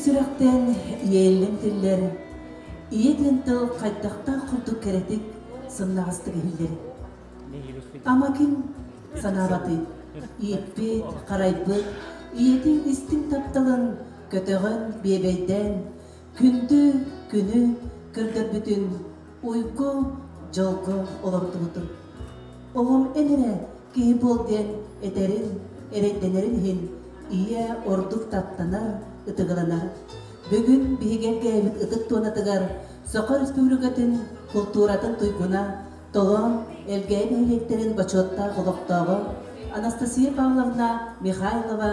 сүрэхтэн иэйиллэн тиллэр, ийэ диэн тыл хайдахтаах курдук кэрэтик, сымнаҕастык иһиллэр. Ама ким санаабатый, ииппит, харайбыт, ийэтин истиҥ тапталын көтөҕөн, биэбэйдээн, күндү күнү көрдөрбүтүн уйгу, дьолго олордубутун. Оҕом эн эрэ киһи буол диэн этэрин, эрэйдэнэрин иһин ийэ ордук таптанар, ытыгыланар. Бүгүн биһиги элгээбит ытык туонатыгар Саха Республикатын култууратын туйгуна, Толоон, Элгээйи нэһилиэктэрин бочуоттаах олохтооҕо Анастасия Павловна Михайлова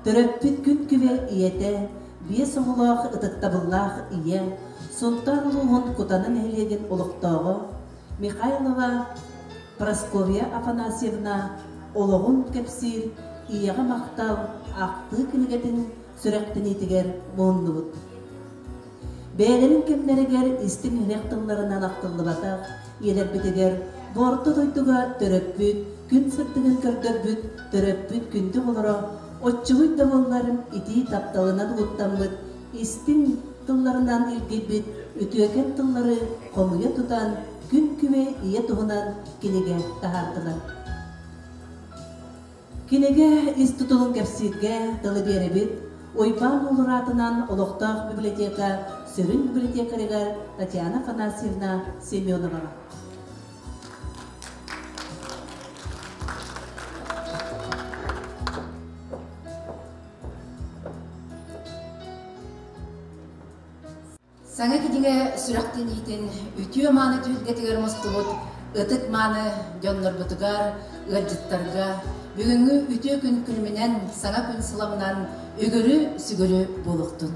төрөппүт күн күбэй ийэтэ, биэс оҕолоох ытыктабыллаах ийэ, Сунтаар улууһун Кутана нэһилиэгин олохтооҕо Михайлова Прасковья Афанасьевна олоҕун кэпсиир Ийэҕэ махтал ахтыы кинигэтин сүрэхтэниитигэр муһуннубут. Бэйэлэрин кэмнэригэр истиҥ иһирэх тылларынан ахтыллыбатах ийэлэрбитигэр бу орто дойдуга төрөппүт, күн сырдыгын көрдөрбүт, төрөппүт күндү оҕолоро оччугуй да буоллар итии тапталынан угуттаммыт истиҥ тылларынан илгийбит үтүөкэн тыллары хомуйа тутан күн күбэй ийэ туһунан кинигэ таһаардылар. Кинигэ ис тутулун кэпсииргэ тылы биэрэбит Уйбаан Уулураатынан олохтоох библиотека сүрүн библиотекарыгар Татьяна Афанасьевна Семеноваҕа. Саҥа кинигэ сүрэхтэниитин үтүө-мааны түһүлгэтигэр мустубут ытык-мааны дьоннорбутугар, ыалдьыттарга бүгүҥҥү үтүө күн күлүмүнэн, саҥа күн сыламынан үгүрү-сүгүрү буолуохтун.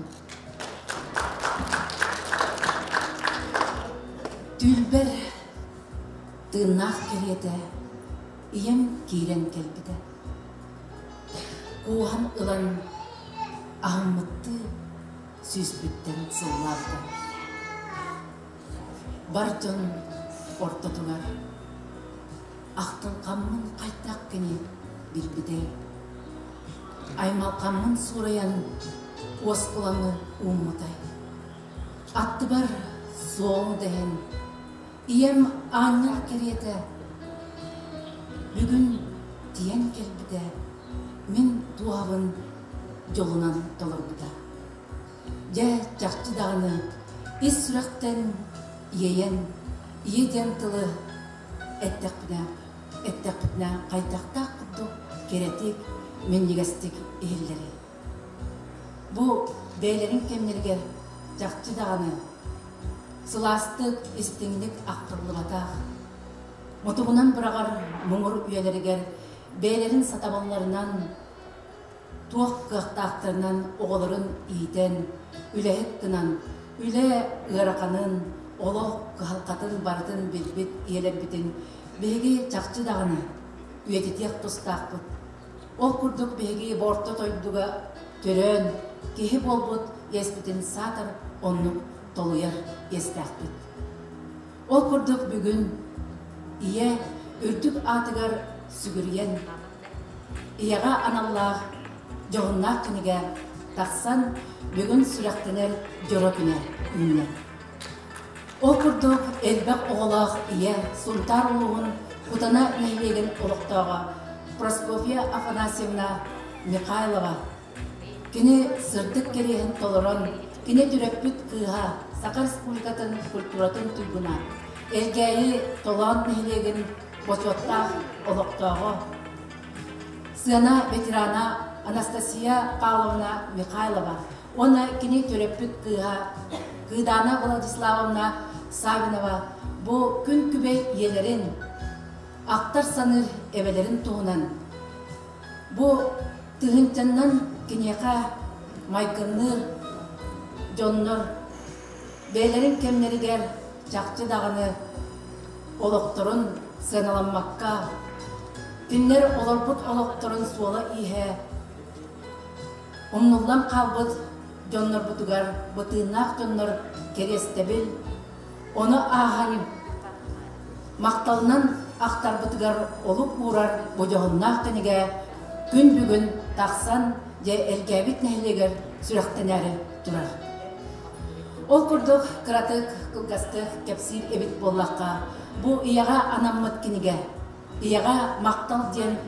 Түүлбэр тыыннаах кэриэтэ ийэм киирэн кэлбитэ. Кууһан ылан аһыммыттыы сүүспүттэн сыллаабыта. Бар дьон ортотугар ахтылҕаммын хайдах кини билбитэй? Аймалҕаммын суурайан уоскулаҥы ууммутай? Аттыбар суоҕуҥ да иһин ийэм аанньал кэриэтэ бүгүн тиийэн кэлбитэ мин дууһабын дьолунан толорбута. Дьэ, чахчы даҕаны, ис сүрэхтэн иэйэн, ийэ диэн тылы эттэхпинэ, эттэхпитинэ хайдахтаах курдук кэрэтик, минньигэстик иһиллэрий. Бу бэйэлэрин кэмнэригэр чахчы даҕаны сылаастык, истиҥник ахтыллыбатах, мутугунан быраҕар муҥур үйэлэригэр бэйэлэрин сатабылларынан туох кыахтаахтарынан оҕолорун иитэн, үлэһит гынан, үлэ ыараханын, олох кыһалҕатын барытын билбит ийэлэрбитин биһиги чахчы даҕаны үйэтитиэх тустаахпыт. Ол курдук биһиги бу орто дойдуга төрөөн, киһи буолбут иэспитин саатар оннук толуйар иэстээхпит. Ол курдук бүгүн ийэ үрдүк аатыгар сүгүрүйэн, Ийэҕэ аналлаах дьоһуннаах кинигэ тахсан, бүгүн сүрэхтэнэр дьоро күнэ үүннэ. Ол курдук элбэх оҕолоох ийэ Сунтаар улууһун Кутана нэһилиэгин олохтооҕо Прасковья Афанасьевна Михайлова кини сырдык кэриэһин толорон, кини төрөппүт кыыһа Саха Республикатын культуратын туйгуна, Элгээйи Толоон нэһилиэгин бочуоттаах олохтооҕо, сыана ветерана Анастасия Павловна Михайлова уонна кини төрөппүт кыыһа Кыыдаана Владиславовна Савинова бу күн күбэй ийэлэрин, ахтар-саныыр эбэлэрин туһунан бу тыһыынчаннан киниэхэ майгынныыр дьоннор бэйэлэрин кэмнэригэр чахчы даҕаны олохторун сыаналаммакка, кинилэр олорбут олохторун суола-ииһэ умнуллан хаалбыт дьоннорбутугар бытыыннаах дьоннор кэриэстэбил, ону ааһан махталынан ахтарбытыгар олук уурар бу дьоһуннаах кинигэ күн бүгүн тахсан дьэ Элгээбит нэһилиэгэр сүрэхтэнээри турар. Ол курдук кыратык, кылгастык кэпсиир эбит буоллахха, бу ийэҕэ анаммыт кинигэ Ийэҕэ махтал диэн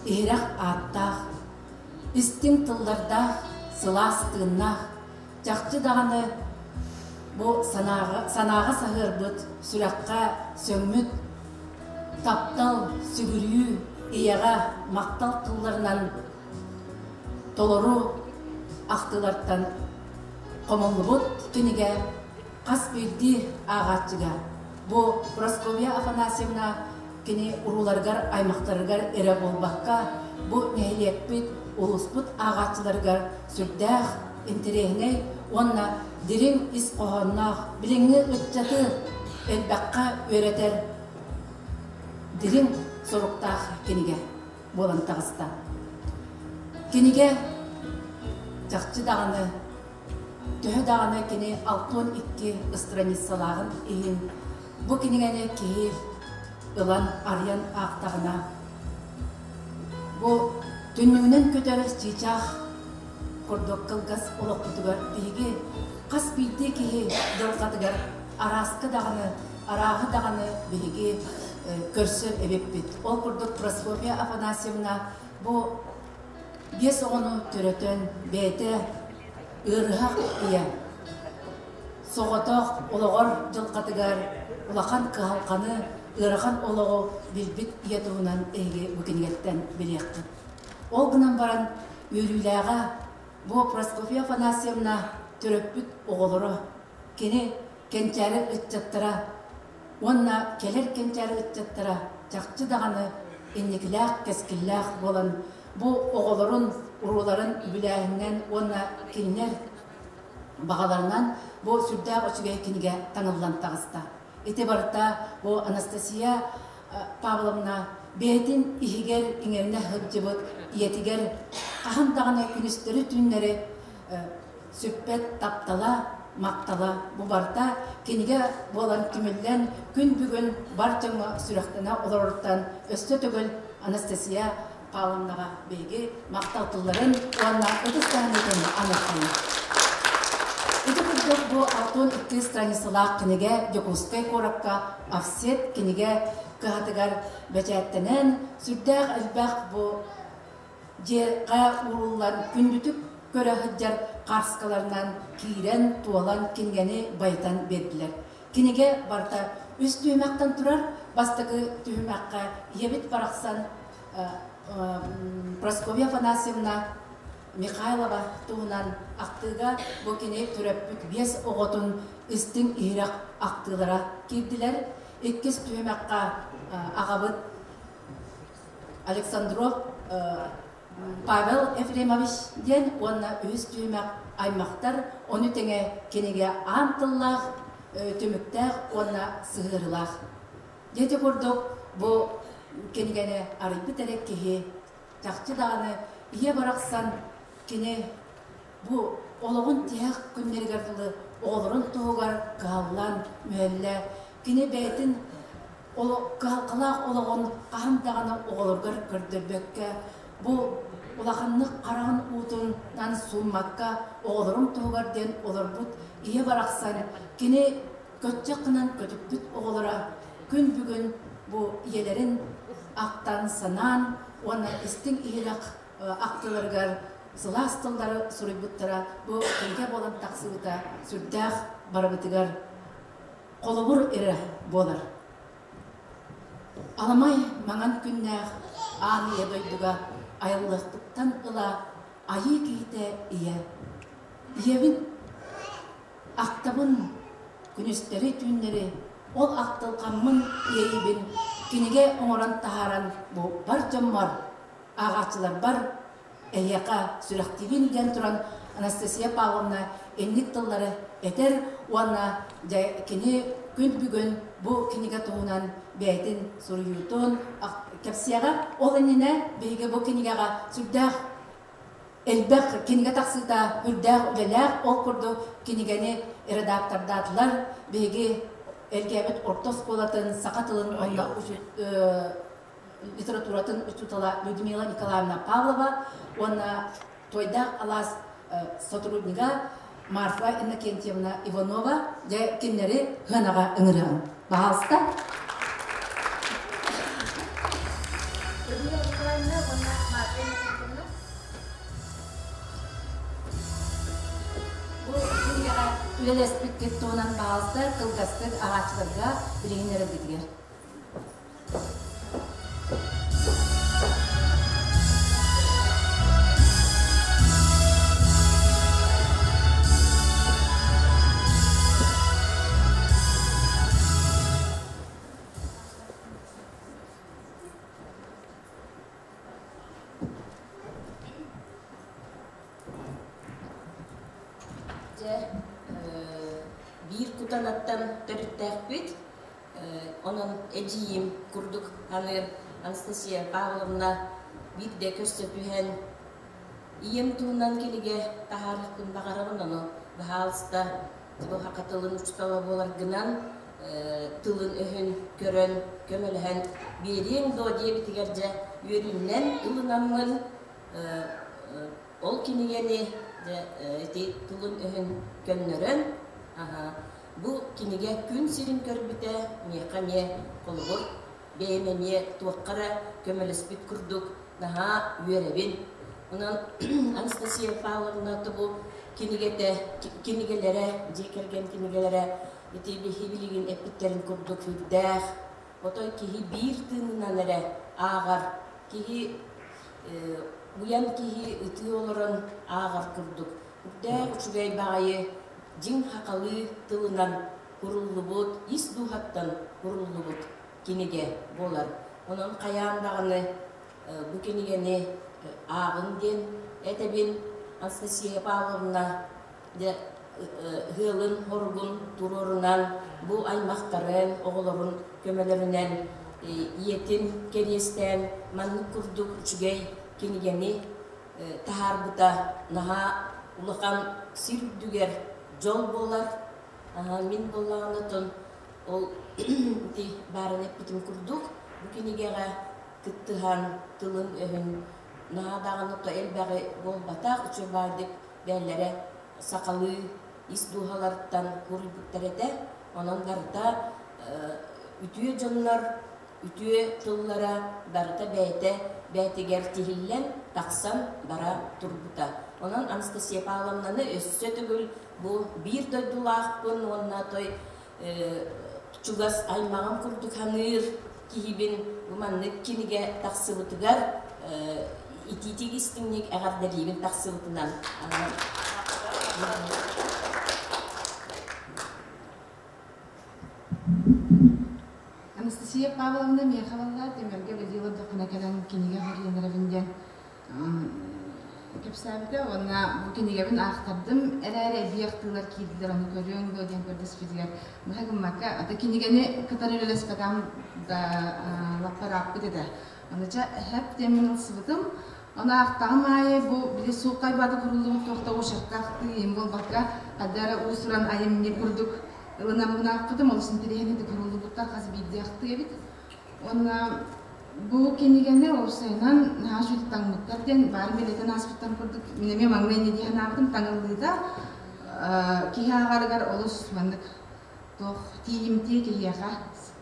иһирэх ааттаах, истиҥ тыллардаах, сылаас тыыннаах, чахчы даҕаны бу санааҕа, санааҕа саһыарбыт, сүрэххэ сөҥмүт таптал, сүгүрүйүү, ийэҕэ махтал тылларынан толору ахтыылартан хомуллубут кинигэ хас биирдии ааҕааччыга бу Прасковья Афанасьевна кини урууларыгар, аймахтарыгар эрэ буолбакка, бу нэһилиэкпит, улууспут ааҕааччыларыгар сүрдээх интэриэһинэй уонна дириҥ ис хоһоонноох, билиҥҥи ыччаты элбэххэ үөрэтэр дириҥ соруктаах кинигэ буолан таҕыста. Кинигэ чахчы даҕаны төһө даҕаны кини 62 страницалааҕын иһин бу кинигэни киһи ылан арыйан аахтаҕына бу түннүгүнэн көтөр чыычаах курдук кылгас олохпутугар биһиги хас биирдии киһи дьылҕатыгар арааска даҕаны арааһы даҕаны биһиги көрсөр эбиппит. Ол курдук Прасковья Афанасьевна бу биэс оҕону төрөтөн бэйэтэ ыарыһах ийэ соҕотох олоҕор дьылҕатыгар улахан кыһалҕаны, ыарахан олоҕу билбит ийэ туһунан эһиги бу кинигэттэн билиэххит. Ол гынан баран үөрүүлээҕэ бу Прасковья Афанасьевна төрөппүт оҕолоро, кини кэнчээри ыччаттара уонна кэлэр кэнчээри ыччаттара чахчы даҕаны инникилээх, кэскиллээх буолан бу оҕолорун, урууларын үбүлээһининэн уонна кинилэр баҕаларынан бу сүрдээх үчүгэй кинигэ таҥыллан таҕыста. Ити барыта бу Анастасия Павловна бэйэтин иһигэр иҥэринэ сылдьыбыт ийэтигэр хаһан даҕаны күнүстэри-түүннэри сүппэт таптала, махтала бу барыта кинигэ буолан түмүллэн күн бүгүн бар дьоҥҥо сүрэхтэнэ олороруттан өссө төгүл Анастасия Павловнаҕа биһиги махтал тылларын уонна ытыс таһыныытын аныаххайын. Ити курдук бу 62 страницалаах кинигэ Дьокуускай куоракка Офсет кинигэ кыһатыгар бэчээттэнэн сүрдээх элбэх бу дьиэҕэ ууруллан күндүтүк көрө сылдьар хаарскаларынан киирэн, туолан кинигэни байытан биэрдилэр. Кинигэ барыта үс түһүмэхтэн турар. Бастакы түһүмэххэ ийэбит барахсан Прасковья Афанасьевна Михайлова туһунан ахтыыга бу кини төрөппүт биэс оҕотун истиҥ иһирэх ахтыылара киирдилэр. Иккис түһүмэххэ аҕабыт Александров Павел Ефремович диэн уонна үһүс түһүмэх аймахтар, ону тэҥэ кинигэ аан тыллаах, түмүктээх уонна сыһыарыылаах. Дьэ курдук бу кинигэни арыйбыт эрэ киһи чахчы даҕаны ийэ барахсан кини бу олоҕун тиһэх күннэригэр дылы оҕолорун туһугар кыһаллан мүһэллэ кини бэйэтин кыһалҕалаах олоҕун хаһан даҕаны оҕолоругар көрдөрбөккө, бу улаханнык хараҕын уутунан сууммакка оҕолорум туһугар диэн олорбут ийэ барахсан кини көччөх гынан көтүппүт оҕолоро күн бүгүн бу ийэлэрин ахтан санаан уонна истиҥ иһирэх ахтыыларыгар сылаас тыллары суруйбуттара бу кинигэ буолан тахсыбыта сүрдээх барыбытыгар холобур эрэ буолар. Аламай маҥан күннээх аан ийэ дойдуга айыллыахпыттан ыла айыы киһитэ ийэ. Ийэбин ахтабын күнүстэри-түүннэри ол ахтылҕаммын иэйиибин кинигэ оҥорон таһааран бу бар дьоммор, ааҕааччыларбар эһиэхэ сүрэхтиибин диэн туран Анастасия Павловна инник тыллары этэр уонна дьэ кини күн бүгүн бу кинигэ туһунан бэйэтин суруйуутун кэпсиэҕэ. Ол иннинэ биһиги бу кинигэҕэ сүрдээх элбэх кинигэ тахсыыта үрдээх үлэлээх ол курдук кинигэни редактордаатылар. Биһиги Элгээбит орто оскуолатын саха тылын уонна литературатын учуутала Людмила Николаевна Павлова уонна Туойдаах алаас сотруднига Марфа Иннокентьевна Иванова дьэ кинилэри сыанаҕа ыҥырыаҕыҥ. Баһаалыста. Людмила Николаевна уонна Марфа Иннокентьевна. Бу кинигэҕэ үлэлэспиккит туһунан баһаалыста кылгастык аҕааччыларга билиһиннэрэргитигэр. Дьэ, биир кутанаттан төрүттээхпит. Онон эдьиийим курдук аныыр Анастасия Павловна биирдэ көрсө түһэн, ийэм туһунан кинигэ таһаарыахпын баҕарабын, ону баһаалыста саха тылын учуутала буоларгынан тылын-өһүн көрөн, көмөлөһөн биэриэҥ дуо диэбитигэр дьэ үөрүүнэн ылынаммын ол кинигэни дьэ ити тылын-өһүн көннөрөн бу кинигэ күн сирин көрбүтэ миэхэ эмиэ холобур бэйэм эмиэ туохха эрэ көмөлөспүт курдук наһаа үөрэбин. Онон Анастасия Павловна бу кинигэтэ, кинигэлэрэ, дьиэ кэргэн кинигэлэрэ ити билигин эппиттэрин курдук үрдээх, отой киһи биир тыынынан эрэ ааҕар, киһи уйан киһи ытыы олорон ааҕар курдук үрдээх үчүгэй баҕайы дьиҥ хахалыы тылынан куруллубут, ис дууһаттан куруллубут кинигэ буолар. Онон хайаан даҕаны бу кинигэни ааҕыҥ диэн этэбин. Анастасия Павловна дьэ ыһыалын-хоругун туруорунан бу аймахтарын, оҕолорун көмөлөрүнэн ийэтин кэриэстээн маннык курдук үчүгэй кинигэни таһаарбыта наһаа улахан сир үрдүгэр дьол буолар. Мин буоллаҕына оттон ол ити баарын эппитим курдук бу кинигэҕэ кыттыһан тылын-өһүн наһаа даҕаны то элбэҕи буолбатах үчүгэйдик бээллэрэ сахалыы ис дууһаларыттан куруйбуттар этэ. Онон барыта үтүө дьоннор үтүө тыллара барыта бэйэтэ бэйэтигэр тиһиллэн тахсан бара турбута. Онон Анастасия Павловнаны өссө төгүл бу биир дойдулаахпын уонна той чугас аймаҕым курдук саныыр киһибин бу маннык кинигэ тахсыбытыгар итиитик истиҥник эҕэрдэлиибин тахсыбытынан. Анастасия Павловна Михайловна Түмэлгэ үлэлии олордохпуна кэлэн кинигэ суруйан эрэбин диэн кэпсээбитэ уонна бу кинигэбин аахтардым эрээри эбии ахтыылар киирдилэр ону көрүөҥ дуо диэн көрдөспүтүгэр быһа гыммакка ата кинигэни кытары үлэлэспэтэҕим да лаппа ырааппыт этэ ону чэ хэп диэммин ылсыбытым ону аахтаҕым аайы бу били сууккай баата куруллубут туох да уочарка ахтыы иһин буолбакка хадда эрэ уус-уран айымньы курдук ылынаммын аахпытым олус интэриэһинэйдик куруллубуттар хас биирдии ахтыы эбит Уонна бу кинигэни уопсайынан наһаа үчүгэй таҥмыттар диэн баарын бэлиэтэн ааспыттар курдук мин эмиэ маҥнай инньэ дии санаабытым таҥыллыыта киһи ааҕарыгар олус маннык туох тиийимтиэ киһиэхэ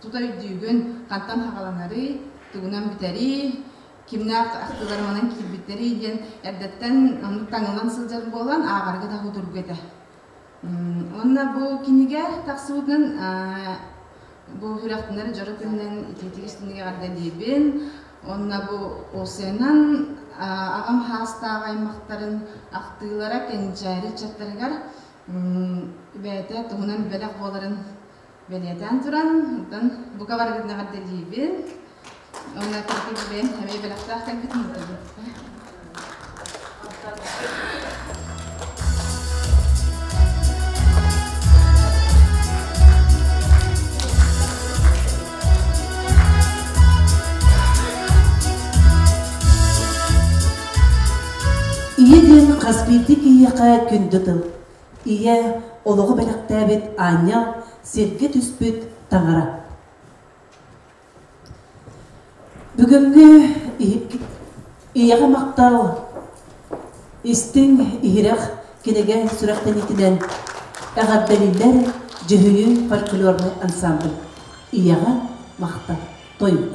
тута өйдүүгүн хантан хаҕаланарый тугунан бүтэрий кимнээх ахтыыларыманан киирбиттэрий диэн эрдэттэн оннук таҥыллан сылдьар буолан ааҕарга да судургу этэ. Уонна бу кинигэ тахсыбытын бу сүрэхтэнэр дьоро күнүнэн итиитик истиҥник эҕэрдэлиибин. Уонна бу ОСН-нан аҕам хаастаах аймахтарын ахтыылара кэнчээри ыччаттарыгар бэйэтэ туһунан бэлэх буоларын бэлиэтээн туран, оттон бука барыгытын эҕэрдэлиибин. Уонна кыракый бэйэм эмиэ бэлэхтээх кэлбитин ыытабын. Ийэ диэн хас биирдии киһиэхэ күндү тыл. Ийэ олоҕу бэлэхтээбит аанньал, сиргэ түспүт таҥара. Бүгүҥҥү ийэҕэ махтал. Истиҥ иһирэх кинигэ сүрэхтэниитинэн эҕэрдэлииллэр Дьүһүйүү фольклорнай ансамбль Ийэҕэ махтал тойук.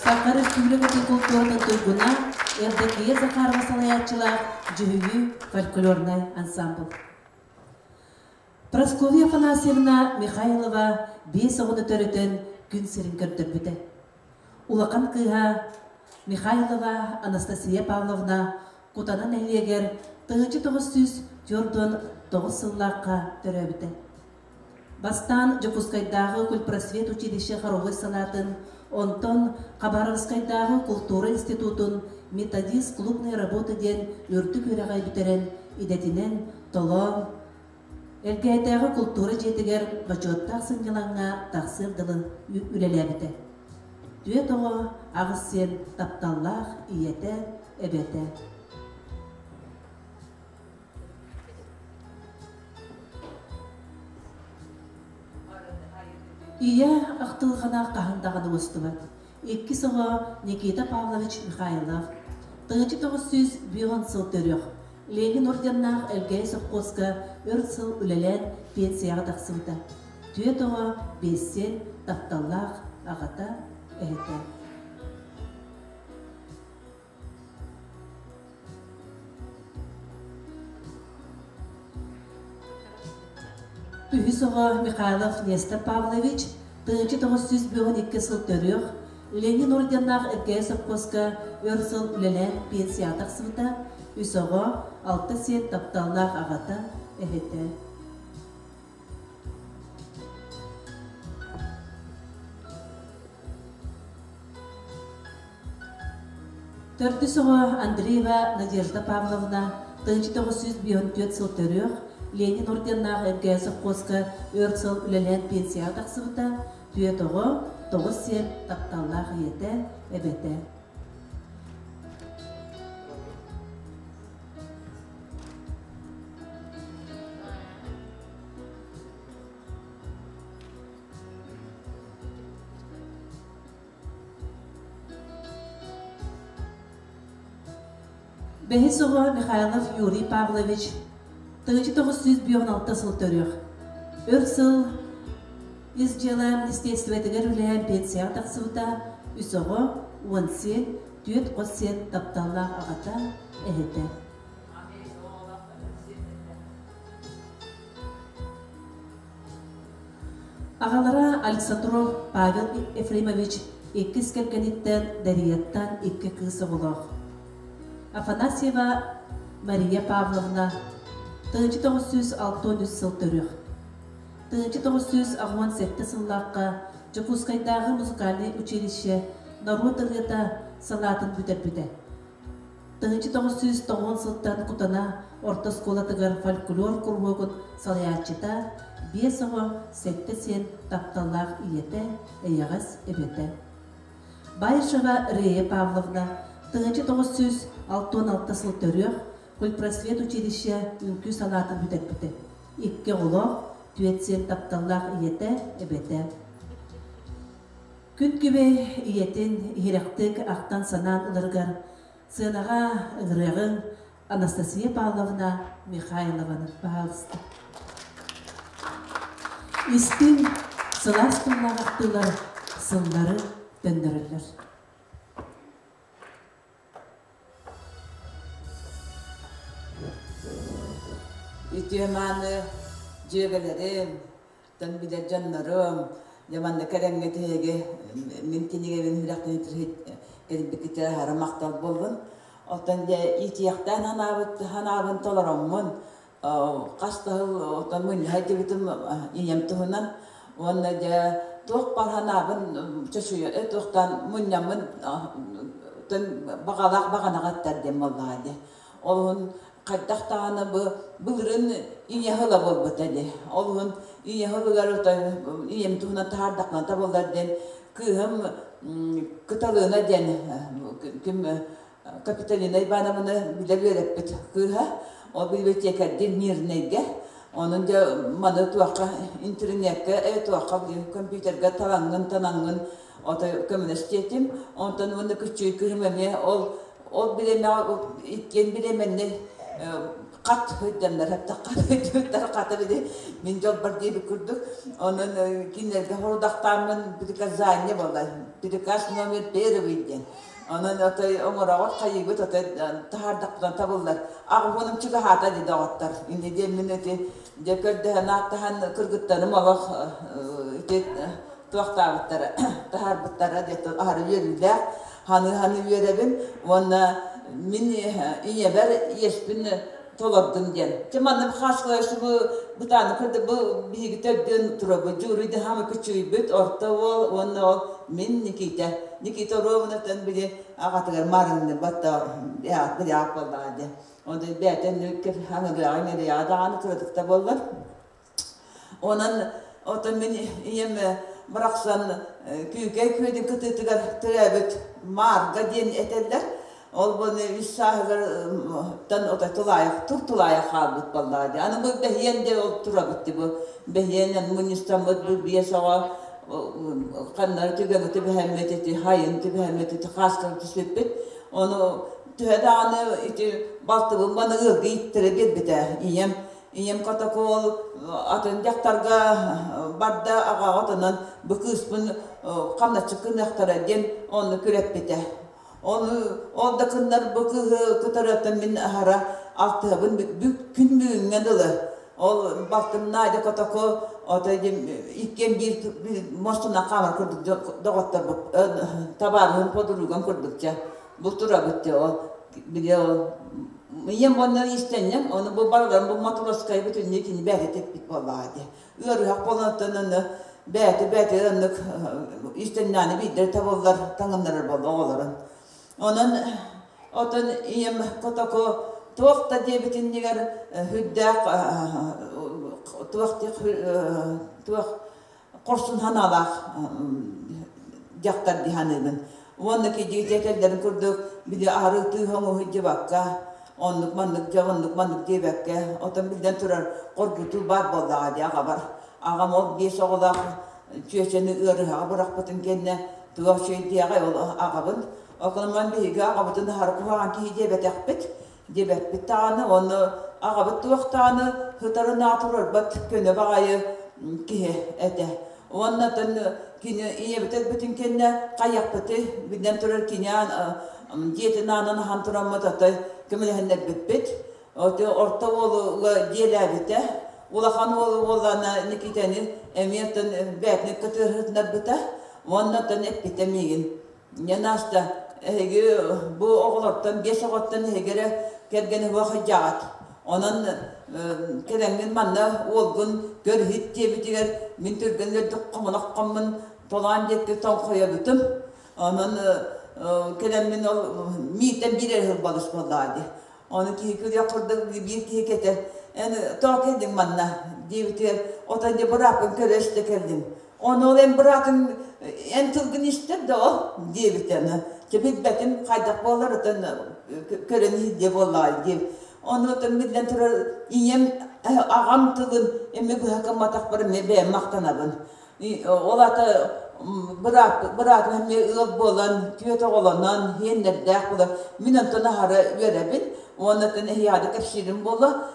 Саха Республикатын култууратын туйгуна Евдокия Захарова салайааччылаах Дьүһүйүү фольклорнай ансамбль. Прасковья Афанасьевна Михайлова биэс оҕону төрөтөн күн сирин көрдөрбүтэ. Улахан кыыһа Михайлова Анастасия Павловна Кутана нэһилиэгэр 1949 сыллаахха төрөөбүтэ. Бастаан Дьокуускайдааҕы культпросвет училище хоровой салаатын, онтон Хабаровскайдааҕы култуура институтун методист клубной работы диэн үрдүк үөрэҕи бүтэрэн идэтинэн толоон, Элгээтээҕи култуура дьиэтигэр бочуоттаах сынньалаҥҥа тахсыар дылы үлэлээбитэ. Түөрт оҕо, аҕыс сиэн тапталлаах ийэтэ, эбэтэ. Ийэ ахтылҕана хаһан даҕаны уостубат. Иккис оҕо Никита Павлович Михайлов. 1905 сыл төрүөх. Ленин орденнаах Элгээйи сопхуоска өр сыл үлэлээн пенсияҕа тахсыбыта. Түөрт оҕо, биэс сиэн, тапталлаах аҕата, эһэтэ. Үһүс оҕо Михайлов Нестор Павлович 1992 сыл төрүөх, Ленин орденнаах Эркээйи сопхуоска өр сыл үлэлээн пенсияҕа тахсыбыта, үс оҕо, алта сиэн тапталлаах аҕата, эһэтэ. Төрдүс оҕо Андреева Надежда Павловна 1954 сыл төрүөх, Ленин орденнаах МКС совхозка өр сыл үлэлээн пенсияҕа тахсыбыта, түөрт оҕо, тоҕус сиэн тапталлаах ийэтэ, эбэтэ. Бэһис оҕо Михайлов Юрий Павлович 1956 сыл төрүөх. Өр сыл ис дьыала министиэристибэтигэр үлэлээн пенсияҕа тахсыбыта, үс оҕо, уон сиэн, түөрт хос сиэн тапталлаах аҕата, эһэтэ. Аҕалара Александров Павел Ефремович иккис кэргэниттэн Дарияттан икки кыыс оҕолоох. Афанасьева Мария Павловна 1963 сыл төрүөх. 1987 сыллаахха Дьокуускайдааҕы музыкальнай училище норуот ырыата салаатын бүтэрбитэ. 1990 сылтан Кутана орто оскуолатыгар фольклор куруһуогун салайааччыта, биэс оҕо, сэттэ сиэн тапталлаах ийэтэ, эйэҕэс эбэтэ. Баишева Рея Павловна 1966 сыл төрүөх культпросвет училище үҥкүү салаатын бүтэрбитэ. Икки оҕолоох, түөрт сиэн тапталлаах ийэтэ, эбэтэ. Күн күбэй ийэтин иһирэхтик ахтан-санаан ыларыгар сыанаҕа ыҥырыаҕыҥ Анастасия Павловна Михайлованы баһаалыста. Истиҥ, сылаас тыллаах ахтыылар сыллары төннөрөллөр. Үтүө мааны дьүөгэлэрим, тон билэр дьоннорум, дьэ манна кэлэҥҥэ тиһиги мин кинигэбин үрэхтэн кэлбиккитэ аһара махтал буоллун. Оттон дьэ иитиэхтээн ханаабыт ханаабын толороммун хас да сыл оттон мунньуһа дьибитим ийэм туһунан уонна дьэ туох бар ханаабын чочуйа туохтан мунньаммын баҕалаах баҕанаҕа ыттар диэн буоллаҕа дии. Ол уһун хайдах даҕаны бу былырын ийэ сыла буолбута дии. Ол уһун ийэ сылыгар ийэм туһунан таһаардахпына табыллар диэн кыыһым Кыталыына диэн ким Капиталина Ивановна билэр үөрэппит кыыһа. Ол библиотекарь Мирнэйгэ. Онон дьэ маны туохха интернеккэ, туохха компьютерга талаҥҥын танаҥҥын ото көмөлөс диэтим. Онтон уонна күччүй кыһым эмиэ ол ол бириэмэҕэ иккиэн бириэмэннэй хат сылдьаннар хат хата били мин дьолбор диэбит курдук онон кинилэргэ хорудахтааммын приказание буолла приказ номер первый диэн онон отой оҥороҕут хайыыбыт отой таһаардахпытына табыллар аҕыһыным чугаһаата дии доҕоттор инни диэммин ити дьэ көрдөһөн ааттаһан кыргыттарым олох ити туохтаабыттара таһаарбыттара диэт аһары үөрүүлээх ханы-ханы үөрэбин уонна мин ийэбэр иэспин толордум диэн. Чэ манна хаскылайсы бу бытааны көрдө бу биһиги төрдүөн турабы дьууруйда хаама күчүйбүт орто уол уонна ол мин Никита. Никита Ровнатан били аҕатыгар марынны батта били ааппаллаҕа диэн. Онтон бээтэн хаҥырыаҕа нэрияҕа даҕаны кыратыкта буоллар. Онон отон мин ийэм барахсан Күүкэй күөлүн кытыытыгар төрөөбүт Маарга диэн этэллэр. Ол буну үс сааһыгар ото тулаайах тур тулаайах хаалбыт буоллаҕа дии. Аны бу бэһиэн де ол турабыт дии бу бэһиэн мунньустаммыт бу биэс оҕо ханнары түгэҥи түбэһэммит ити хайын түбэһэммит ити хааскар түспүппүт. Ону төһө даҕаны ити балтыбын маны ыалга ииттэрэ биэрбитэ ийэм Ийэм котокоол атын дьахтарга барда аҕаҕа отонон бу кыыспын хамначчы гыныахтара диэн онну күрэппитэ. Ону ол да кыннар бу кыыһы кытарыаттан мин аһара алтыһабын күн бүгүҥҥэ дылы. Ол балтым Надя Котоку ото иккиэн биир мостунан хаамар курдук доҕотторбут табаарыһым подругам курдукча бу турабыт дьэ ол били ол Ийэм уонна иистэнньэҥ, ону бу барыларын бу Матроскай бүтүннүү кини бэйэтэ тикпит буоллаҕа дии. Ыарыһах буолан онно бэйэтэ бэйэтэ оннук иистэннэҕинэ биирдэ табыллар таҥыннарар буолла оҕолорун. Онон Отон ийэм котоку туох да диэбитиннигэр үрдээх туох туох хорсун санаалаах дьахтар дии саныыбын. Уонна кидьиитэтэллэрин курдук били аһары тыыһа оҥоһуйдьубакка, оннук маннык дьэ оннук маннык диэбэккэ, отон биллэн турар хоргутуу баар буоллаҕа дии аҕабар. Аҕам ол биэс оҕолоох чүөчэни ыарыһаҕа бырахпытын кэннэ туох үчүгэйдиэҕэй ол аҕабын. Окономан биһиги аҕабытын аһары куһаҕан киһи диэбэтэхпит, диэбэппит даҕаны уонна аҕабыт туох даҕаны сытарын турарбат көнө баҕайы киһи этэ. Уонна оттон кини ийэбит өлбүтүн кэннэ хайыахпытый биллэн турар кини дьиэтин аанын аһан тураммыт отой көмөлөһүннэрбиппит. Орто уолуга дьиэлээбитэ. Улахан уолу уоллаана Никитэни эмиэ оттон бээтинэ кытыарыһытынарбыта. Уонна оттон эппитэ миигин Дьэ Наста, эһиги бу оҕолортон биэс оҕоттон эһиги эрэ кэргэни суох сылдьаҕыт. Онон кэлэҥҥин манна уолгун көр-иһит диэбитигэр мин түргэн үрдүк хомунах хоммун толоон диэки тоҥхойобутум. Онон кэлэммин ол миитэн биир эрэ сыл балыс буоллаҕа дии. Ону киһи күлүөх курдук биир киһи кэтэр, эн тоҕо кэллиҥ манна диэбитигэр, отой дьэ бырааппын көрө-истэ кэллим. Ону ол эн быраатыҥ эн тылгын истэр да ол диэбитэ аны. Чэ билбэтим хайдах буолар отон көрөн иһиллиэ буоллаҕай диэбит. Ону отон биллэн турар ийэм аҕам тылын эмиэ быһа гымматахпар эмиэ бэйэм махтанабын. Ол аата быраатым эмиэ ыал буолан, түөрт оҕолонон, иэннэрдээх буолан, мин онтон аһара үөрэбин уонна оттон эһиэхэ кэпсиирим буолла,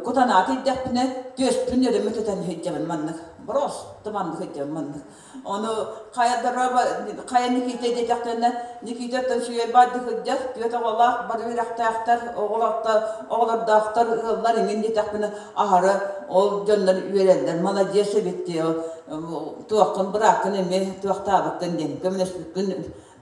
кутанааты идэхпинэ түөспүн өрө мөтөтөн сылдьабын маннык. Просто маннык сылдьабын маннык. Ону хайа дороба хайа Никита диэтэхтэринэ, Никитаттан сүүйэр баардыы сылдьар, түөрт оҕолоох, бары үөрэхтээхтэр, оҕолордоохтор, ыаллар иҥин диэтэхпинэ, аһара ол дьоннор үөрэллэр, маладьыас эбит дии, туоххун бырааккын эмиэ туохтаабыккын диэн, көмөлөспүккүн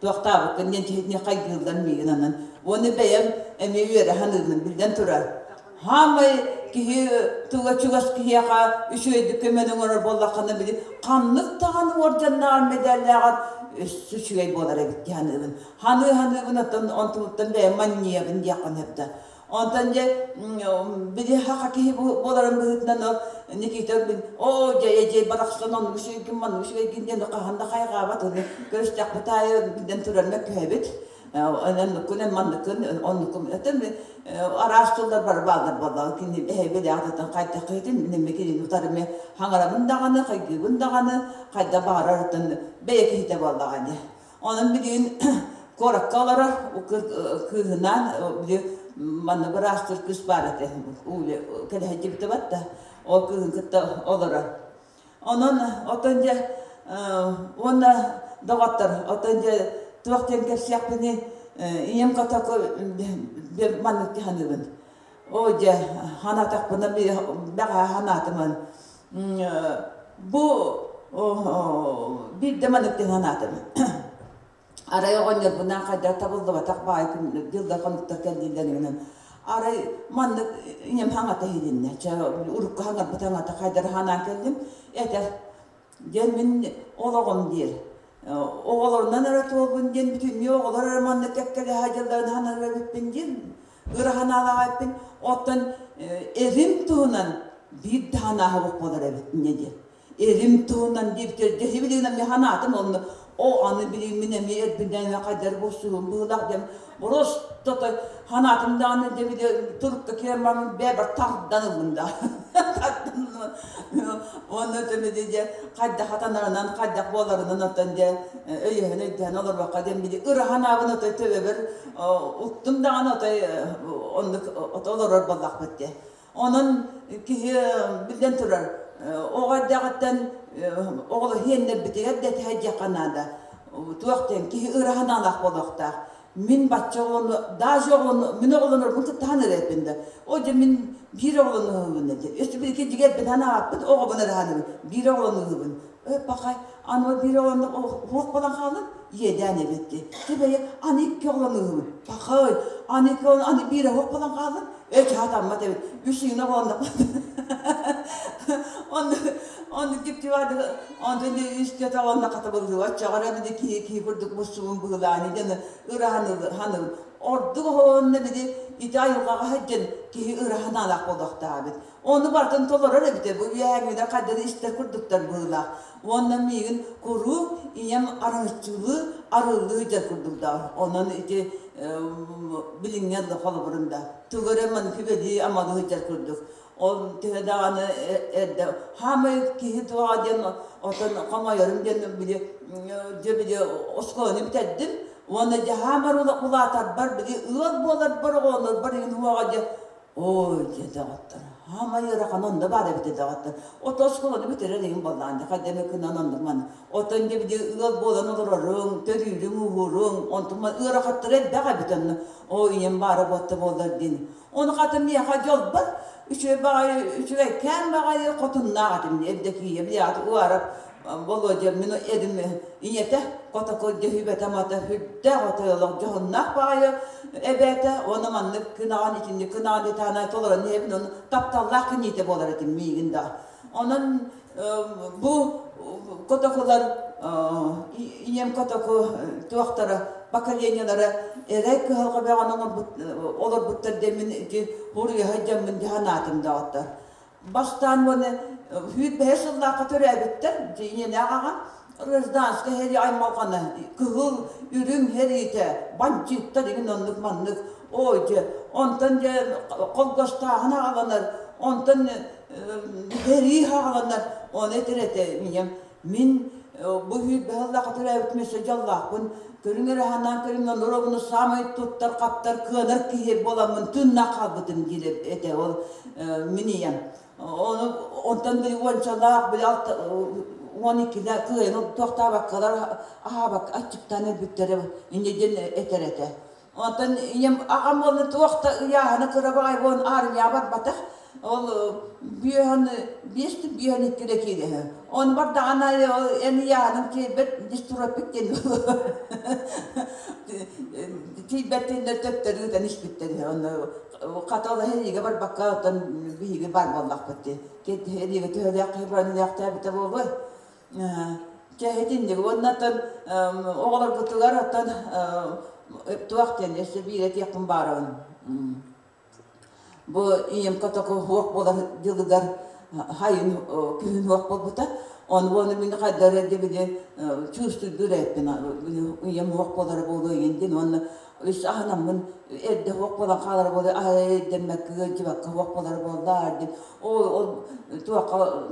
туохтаабыккын диэн киһитини хайгыыллар миигин анан. Уонна бэйэм эмиэ үөрэ саныыбын, биллэн турар. Хаамай киһи туга чугас киһиэхэ үчүгэйдик көмөнү оҥорор буоллаххына били ханнык даҕаны уордьаннааҕар мэдээллээҕэр өссө үчүгэй буолар эбит дии саныыбын. Ханыы-ханыыбын оттон онтубуттан бэйэм манньыйабын диэххин сөп да. Онтон дьэ били хаха киһи буоларын быһыытынан ол Никита оо дьэ эдьиэй барахсан оннук үчүгэйгин маннык үчүгэйгин диэн хаһан да хайҕаабат ону көрүстэхпит аайы билэн турар мөккүһэбит оннуккун эн манныккын оннуккун этим араас тыллар бары бааллар буоллаҕа кини эһэби даҕатыттан хайдах киһитин мин кинини утарымы хаҥарабын даҕаны хайгыыбын даҕаны хайда баҕарарыттан бэйэ киһитэ буоллаҕа ини онон билигин куоракка олорор кыыһынаан били манна быраастыыр кыыс баар этэ кэлэһэддьибитэ батта ол кыыһын кытта олорор Онон отон дьэ уонна доҕоттор отон дьэ туох диэн кэпсиэхпиний ийэм котоку маннык саныыбын. Оо дьэ санаатахпына бэҕэһээ санаатым бу биирдэ маннык диэн санаатым. Арай оҕонньорбунаан хайдах табыллыбатах баайы күн дьыллар хонуктар кэллилэринэн арай маннык ийэм хаҥата иһилиннэ. Чэ урукку хаҥарбыт хаҥата хайдары ханаан кэллим. Этэр диэн мин олоҕум диир. Оҕолорунан эрэ туолбун диэн бүтүннүү оҕолор эрэ маннык кэккэлэһэ дьылларын ханар эбиппин диэн ыра санаалаах эппин. Оттон эрим туһунан биир да санааһа буолар эбит инньэ диэн. Эрим туһунан диэбитигэр дьэ билигин эмиэ санаатым онно о аны билигин мин эмиэ эрбиннээн хайдар буолсуһум быһыылаах диэн просто той санаатым даҕаны дьэ били турукка киирэн баран бэйэбэр тардан ыллым да тардан уонна өтөмүдэ дьэ хайдах атанарынан хайдах буоларынан оттон дьэ өйөһөн өйдөһөн олорбокко диэн били ыра санаабын отой төбөбөр уктум даҕаны отой оннук олорор буоллахпыт дии Онон киһи биллэн турар, оҕо эрдэҕиттэн оҕолор иһиэннэрбитигэр да этиһэ наада. Туох диэн киһи ыра санаалаах буолуохтаах. Мин бачча оҕолону, даже оҕолону, мин оҕолонорбун кыттаһан эрэппин да. О дьэ мин биир оҕолонуһубун диэн. Өссө биир дьигэрбин санаабаппыт, оҕобун эрэ саныыбын. Биир оҕолонуһубун. Э, пахай, аны биир оҕолону хуох буолан хаалын, иэдээн эбит дии. Тэбэйэ, аны икки оҕолонуһубун. Пахай, аны икки оҕолону, аны биир хуох буолан хаалын, Ээ чаатаммат эбит. Үс ыйына оҕолонно. Онно онно киптивады онтон үс түөт оҕолонно хатабыллыга оччоҕо эрэ били киһи киһи курдук муссугун быһылаани диэн ыраһаныл ханыл. Ордук оһоонно били ити айылҕаҕа сылдьан киһи ыра санаалаах буолуохтаах эбит. Ону барытын толорор эбитэ бу үөһээҥҥилэр хайдах истэр курдуктар быһыылаах. Уонна миигин куруук ийэм арыҥаччылыы, арыаллыы сылдьар курдук Онон ити билиҥҥи холобурун да тугу эрэ маннык сүбэлии амалыы сылдьар курдук. Ол төһө даҕаны эрдэ хаамай киһи туоҕа диэн отон хомойорум диэн били дьэ били оскуоланы бүтэрдим уонна дьэ хаамар улаатарбар били ыал буоларбар оҕолорбор иһин уоҕа дьэ ой дьэ доҕоттор хаамай ыарахан онно баар эбитэ доҕоттор ото оскуоланы бүтэрэр иһин буоллаҕын дьэ хайда эмэ гынан оннук маны оттон дьэ били ыал буолан олороруҥ төрүүрүҥ ууһууруҥ онтум ыарахаттара элбэх эбит онно оо ийэм баара буотта буоллар диэн Ону хата миэхэ дьолбор үчүгэй баҕайы үчүгэйкээн баҕайы хотуннаах этим Евдокия билиэҕит уарап Володя мин эрим ийэтэ котоку дьөһүбэтэ мата сүрдээх отойолох дьоһуннаах баҕайы эбээтэ уонна маннык кынаҕан итинник кынаҕан итаанай толорон иһэбин ону тапталлаах киниитэ буолар этим миигин да онон бу котокулар ийэм котоку туохтара поколениелара эрэй кыһалҕа бөҕөнү оҥорбут олорбуттар диэммин ити хуруйа сылдьаммын дьаһанаатым доҕоттор бастаан уонна 25 сыллаахха төрөөбүттэр ийэлээх аҕам гражданскай сэрии аймалҕана кыһыл үрүҥ сэриитэ бандьыыттар игин оннук маннык ой дьэ онтон дьэ холгостааһын аҕаланар онтон сэрии хааланар ону этэр этэ ийэм мин бу сүүрбэ сыллаахха төрөөбүтүм өссө дьоллоохпун көрүҥ эрэ санаан көрүҥ норуобуну саамай туттар-хаптар кыанар киһи буоламмын тыыннаах хаалбытым диир этэ ол мин ийэм ону онтон били уончалаах били алта 12-лээх кыайан туохтаабаккалар аһаабакка аччыктаан өлбүттэрэ инньэ диэн этэр этэ Онтон ийэм аҕам уонна туох да ыйааһына кыра баҕайы буолан армияҕа барбатах. Ол биэһэн биэс биэһэн иккирэ киирэһэ. Ону бардаҕына ол эн ыйааһының тиийбэт дистропик диэн тиийбэт диэннэр төттөрү ыытан испиттэр. Онно хата ол эһиигэ барбакка оттон биһиги бар буоллахпыт дии. Эриигэ төһөлөөх киһи баран үлэхтээбитэ буолуой. Чэ итинник уонна оттон оҕолорбутугар оттон туох диэн өссө биир этиэхпин баарабын. Бу ийэм котоку суох буолар дьылыгар хайын күһүн суох буолбута. Ону уонна мин хайдах эрэ били чувствуйдуур эппин ийэм суох буолара буолуо ийэн диэн уонна үс аһынаммын эрдэ суох буолан хаалара буолуо аһа эрдэммэккэ ыалдьыбакка суох буолара буоллаар диэн ол ол туохха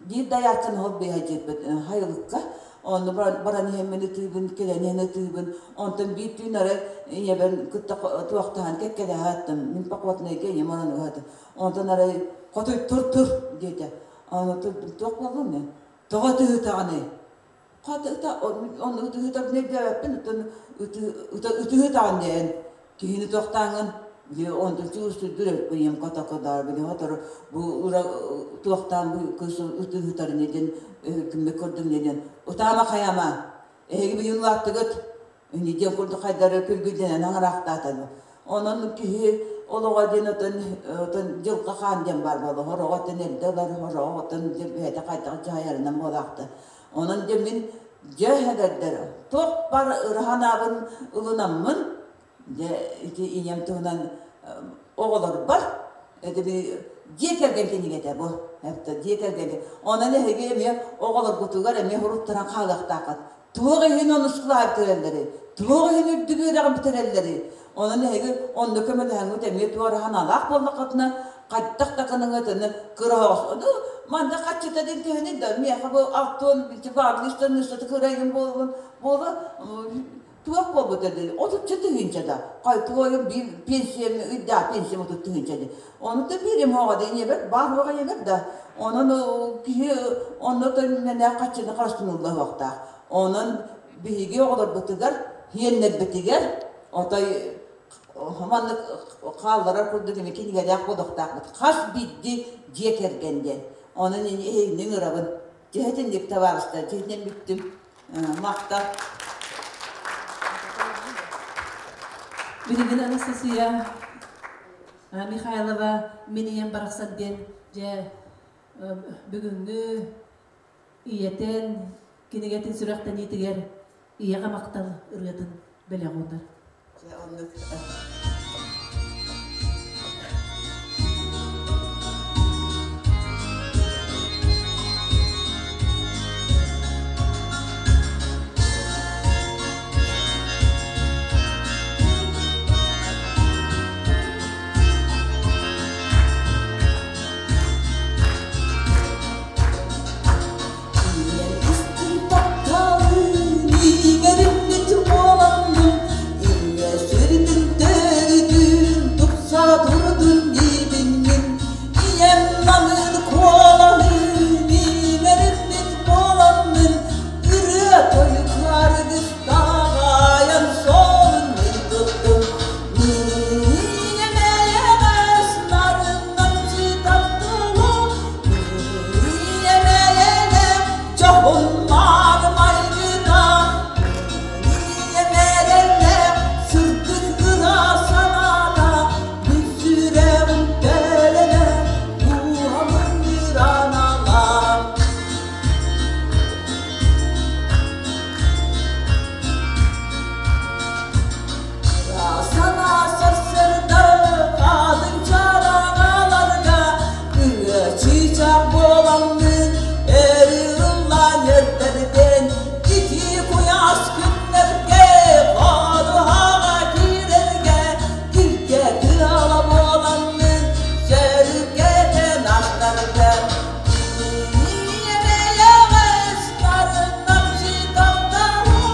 Биир дайааччын ол быыһа дьиэппит хайылыкка онно баран иһэммин ытыыбын, кэлэн иһэн ытыыбын. Онтон биир түүн арай ийэбин кытта туохтаһан кэккэлэһэ аттым. Мин походнайга ийэм оронуга сытым. Онтон арай «Хотуй тур тур» диэтэ. Аны турдум туох буоллуҥ мен? Тоҕо ытыһытаҕыный? Хата ыта онно ытыһытабын өйдөөбөппүн, оттон ытыһытаҕын диэн киһини туохтааҥҥын онтон чуустуйдур ийэм котокодоор били хотору бу ура туохтаан бу кыыс ытыһытарын диэн киммит көрдүм диэн ытаама хайама эһиги билин улааттыгыт Ини диэн курдук хайдары күргүйдэнэн аҥараахтаата Онон киһи олоҕо диэн отон отон дьылҕа хаан диэн баар буолла. Хороҕо отон эрдэ ылар, хороҕо отон бэйэтэ хайдах дьаһайарынан буолаахта. Онон дьэ мин дьэ эдэрдэр туох бар ыраһанаабын ылынаммын дьэ ити ийэм туһунан оҕолорбор это дьиэ кэргэн кинигэтэ бу дьиэ кэргэн онон эһиги эмиэ оҕолоргутугар эмиэ уруттаран хаалыахтааххыт Туох иһин онускулаһа бүтэрэллэрий? Туох иһин үрдүк үөрэҕи бүтэрэллэрий? Онон эһиги онно көмөлөһөҥҥүт эмиэ туораһан алаах буоллаххытына, хайдах да гыныҥытыны кыра оҕус. Ону манна хаччыта диэн төһөнүй да миэхэ бу алтуон баабылыстан ыстаты кырайым буолун буола туох буолбута дии отучча тыһыынча да хайтуойум биир пенсиям ыйдаах пенсиям 30 тыһыынча дии ону да биэрим оҕо да ийэбэр баар уоҕа ийэбэр да Онон киһи онно төннөнө хаччыны харыстыыллаһыахтаах. Онон биһиги оҕолорбутугар, сиэннэрбитигэр отой маннык хаалларар курдук ини кинигэлээх буолуохтаахпыт. Хас биирдии дьиэ кэргэн диэн. Онон эһигини ыҥырабын. Дьиһэтинник табаарыстар, дьиһинэн бүттүм. Махтал. Билигин Анастасия Михайлова мин ийэм барахсан диэн дьэ бүгүҥҥү ийэтин кинигэтин сүрэхтэниитигэр ийэҕэ махтал ырыатын бэлэх уунар. Оннук. Ийэм истиҥ тапталын иҥэриммит буоламмын, Ийэ сүрүтүн төрүтүн тупса турдун диибин мин. Ийэм намыын куолаһын иҥэриммит буоламмын, Ырыа тойук аргыстаах айан суолун мин туттум. Ийэм эйэҕэс нарыннан чытаттылар, Сырдык ыра санаата мин сүрэҕим төлөнө дууһамын ыраналаан. Санаа сарсыарда хаатын чараҥаларга ырыа чыычаах буоламмын өр ыллаан өрдөрбүн ити куйаас күннэргэ ходуһаҕа киирэргэ илгэ тыала буоламмын сөрүккэтэн астарга Ийэбэйэҕэс нарыннам сытамтарым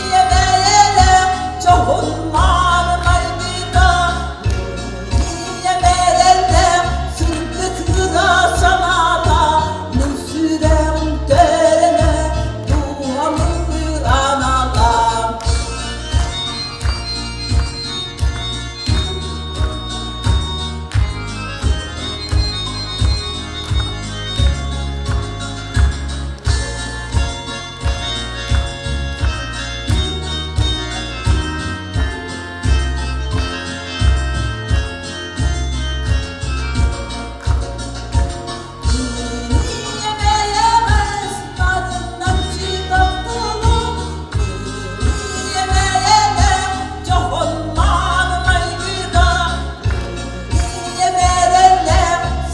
Ийэбэйэлээх чоһун-мааны майгыта Ийэбэрэлээх сырдык ыра санаата Мин сүрэҕим төлөнө дууһам ыраната.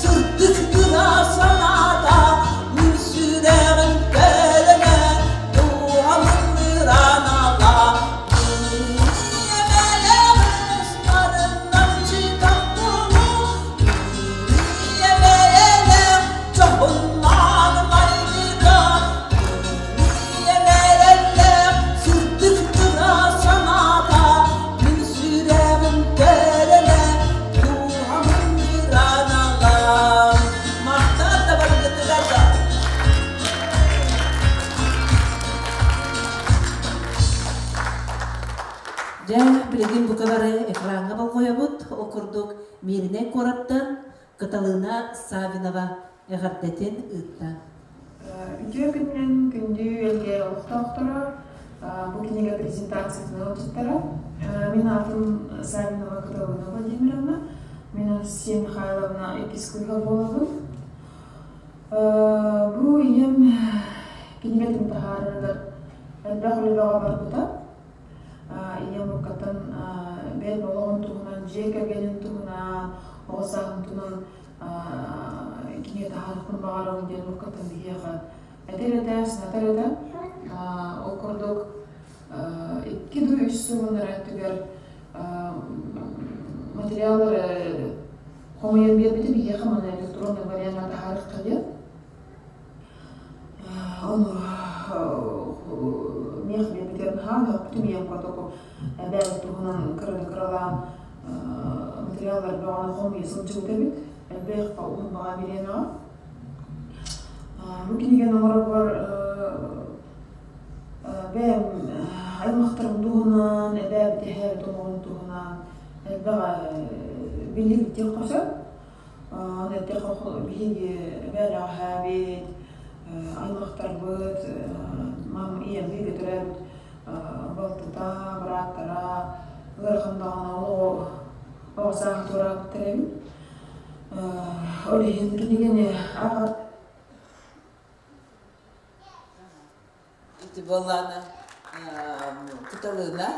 Сырдык ыра санаата мин сүрэҕим төлөнө дууһамын ыраанала. Мин сүрэҕим төлөнө дууһамын ыраналаан. Махтал да барыгытыгар да. Дьэ, билигин бука бары экраҥҥа болҕойобут. Ол курдук Мииринэй куораттан Кыталыына Саввинова эҕэрдэтин ыытта. Үтүө күнүнэн күндү Элгээйи олохтоохторо, бу кинигэ презентациятын ыалдьыттара. Мин аатым Саввинова Кыталыына Владимировна. Мин Анастасия Михайловна иккис кыыһа буолабын. Бу ийэм кинигэтин таһаарарыгар элбэх үлэ бөҕө барбыта. Ийэм уруккаттан бэйэм олоҕун туһунан, дьиэ кэргэнин туһунан, оҕо сааһын туһунан кинигэ таһаарыахпын баҕарабын диэн уруккаттан биһиэхэ этэр этэ, санатар этэ. Ол курдук икки дуу үс сыл анараа өттүгэр материаллары хомуйан биэрбитим биһиэхэ манна электронный вариаҥҥа таһаарыахха диэн. Ону миэх биэрбитигэр наһаа өһөхпүтүм ийэм протокол эбээбит туһунан кыраны кыралаан материаллар бөҕөнү хомуйа сылдьыбыт эбит. Элбэх уһун баҕа бириэмэҕэ. Бу кинигэни оҥорорбор бэйэм аймахтарым туһунан, эбээбит эһээбит олоҕун туһунан элбэх билии диэххэ сөп. Аны эттэххэ биһиги эбээлээх-эһээбит, аймахтарбыт, мам ийэм бииргэ төрөөбүт балтыта, бырааттара ыарахан даҕаны олоҕу оҕо сааһа туораабыттар эбит. Ол иһин кинигэни ааҕар Ити буоллаҕына. Кыталыына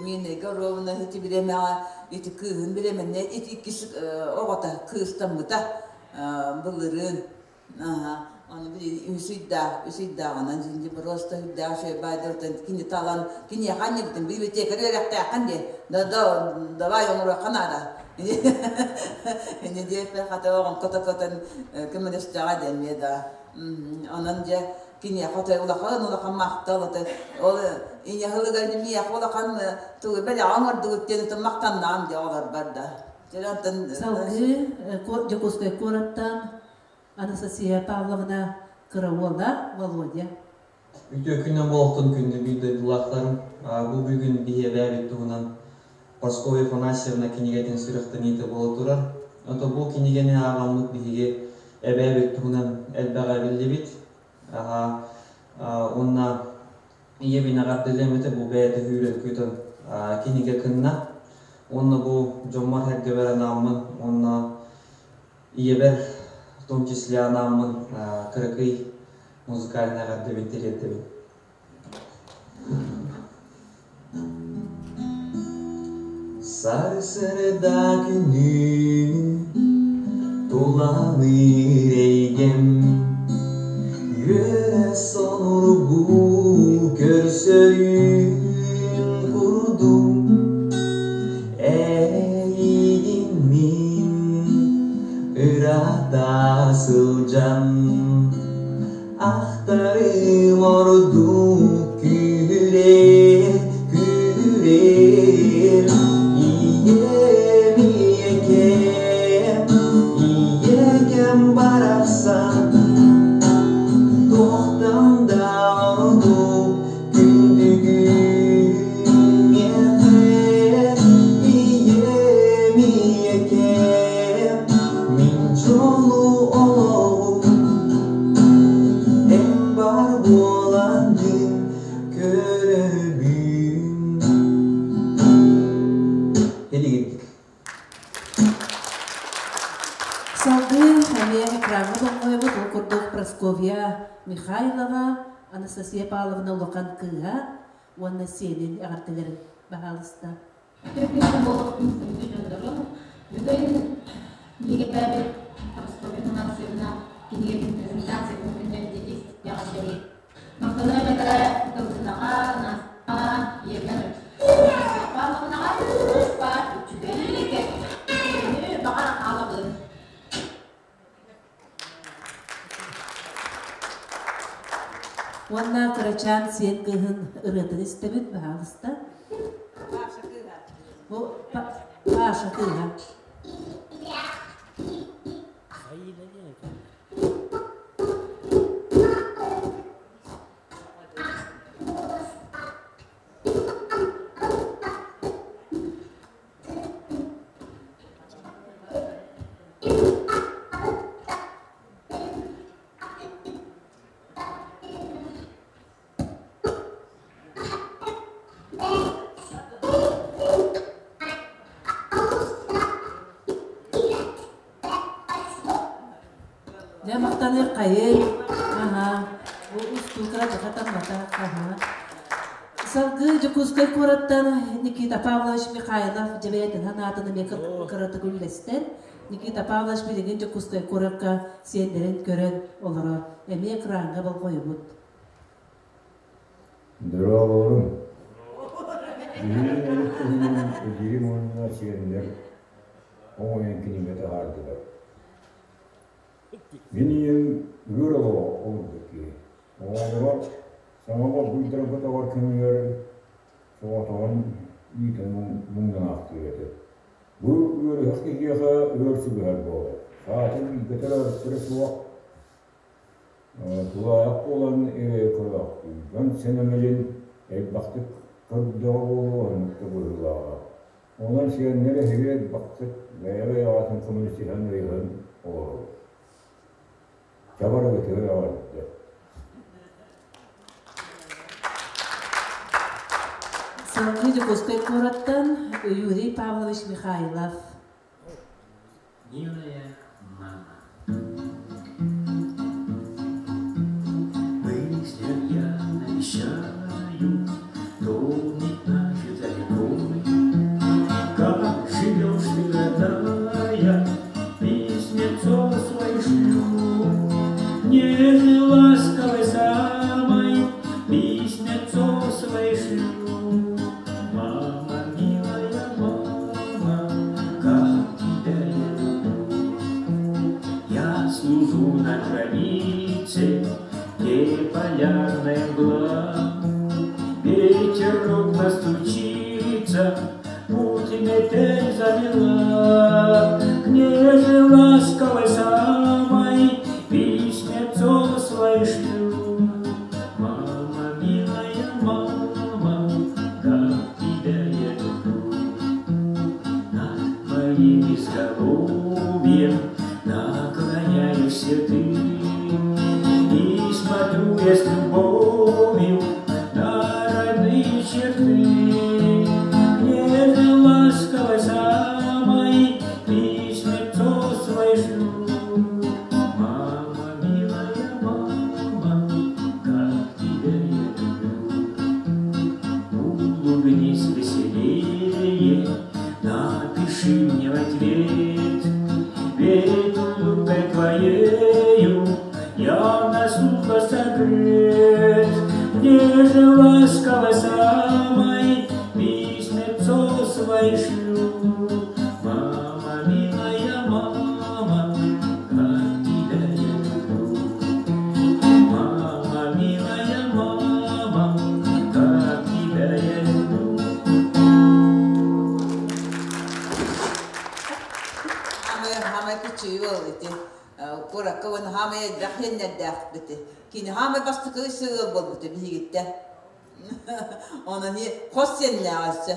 Миинэйгэ оруобуна ити бириэмэҕэ ити кыыһын бириэмэннэ ити иккис оҕото кыыстаммыта былырыын. Аны били үс ыйдаах, үс ыйдааҕынан дьинди просто ыйдаах үчүгэй баайдартан кини талан киниэхэ анньыбытым библиотекарь үөрэхтээххин диэн да да давай оҥоруохха наада ини диэппэ хата оҕом кото-котон көмөлөстөҕө диэн эмиэ да онон дьэ киниэхэ отой улахан улахан махтал отой ол ийэ сылыгар миэхэ улахан тугу бэлэҕи оҥордугут диэн ытым махтаннаҕым дьэ оҕолорбор да Салгыы Дьокуускай куораттан Анастасия Павловна кыра уола Володя. Үтүө күнүн буолтун күндү биир дойдулаахтарым. Бу бүгүн биһиэбээбит туһунан Прасковья Афанасьевна кинигэтин сүрэхтэниитэ буола турар. Ото бу кинигэни ааҕаммыт биһиги эбээбит туһунан элбэҕи биллибит. Уонна ийэбин эҕэрдэлиэм этэ бу бэйэтэ сүүрэн-көтөн кинигэ кынна. Уонна бу дьоммор-сэргэбэр анааммын уонна ийэбэр в том числе анааммын кыракый музыкальнай эҕэрдэбин тириэрдэбин. Сарсыарда күнү тулалыыр эйгэм Үөрэ сонургуу көрсөрүн курдук Эйигин мин ыраата сылдьан Ахтарым ордук күүһүрэр, күүһүрэр Ийэм, ийэкэм, ийэкэм барахсан Туохтан да ордук күндүгүн миэхэ Ийэм, ийэкэм, мин дьолу олоҕум Эн бар буолаҥҥын көрөбүн. Илигирдик. Салгыы эмиэ экраҥҥа болҕойобут ол курдук Прасковья Михайлова, Анастасия Павловна улахан кыыһа уонна сиэнин эҕэрдэлэрин баһаалыста. Бүгүн биһиги Прасковья Афанасьевна кинигэтин презентациятын күннэрдии Махтанар этэ тылгынаҕа, Настаҕа, ийэбэр Павловнаҕа баар үчүгэй кэпсээни баҕар хаалабын. Уонна кырачаан сиэн кыыһын ырыатын истэбит, баһаалыста. Бу Паша кыыһа. Дьэ махтаныах хайый? Аһаа. Бу устуукара дьахатаммата. Аһаа. Салгыы Дьокуускай куораттан Никита Павлович Михайлов дьэбээтин санаатын эмиэ кыратык үллэстэр. Никита Павлович билигин Дьокуускай куоракка сиэннэрин көрөн олорор. Эмиэ экраҥҥа болҕойобут. Дорооболоруҥ! Биһиги өлүк туһунан эдьиийим уонна сиэннэр оҥойон кинигэ таһаардылар. Мин ийэм ыар олоҕо олорбут киһи. Оҕолоро саҥа борбуйдарга тоҕор кэмигэр соҕотоҕун иитэн муҥнанаахтыыр этэ. Бу ыарыһах киһиэхэ ыар сүгэһэр буолар. Саатын бииргэ төрөөбүттэрэ суох Тулаайах буолан эрэйи көрөөхтүүр. Дьон сэнэмэлин элбэхтик көрдөҕө буолуо оннук да быһыылааҕа. Онон сиэннэр эһиги элбэхтик бэйэ-бэйэҕитин көмөлөсүһэн өйөһөн олоруҥ. Чабарыгытыгар эҕэрдэ. Салгыы Дьокуускай куораттан Юрий Павлович Михайлов. Милая мама. Мыслям я навещаю. Полярная мгла. Ветер ровно стучится, Путь метель завела. К ней же ласковой самой Письмецо свои шлю. Мама, милая мама, как тебя я люблю. Над моим изголовьем наклоняешься ты, И смотрю я с любовью на родные черты. К нежной ласковой самой письмецо свои шлю. Мама, милая мама, как тебя я люблю. Улыбнись веселее, напиши мне в ответ, Ведь улыбкой твоею я на слуха согрет. Мне же ласковой самой письмецо свои шлю. Мама, милая мама, как тебя я люблю. Мама, милая мама, как тебя я люблю. Хамай кычыйыл ити куракка уонна хаамай элбэх иэннэрдээхпит. Кини хаамай бастакы сыал буолбута биһигиттэн. Онон хос сиэннээх өссө.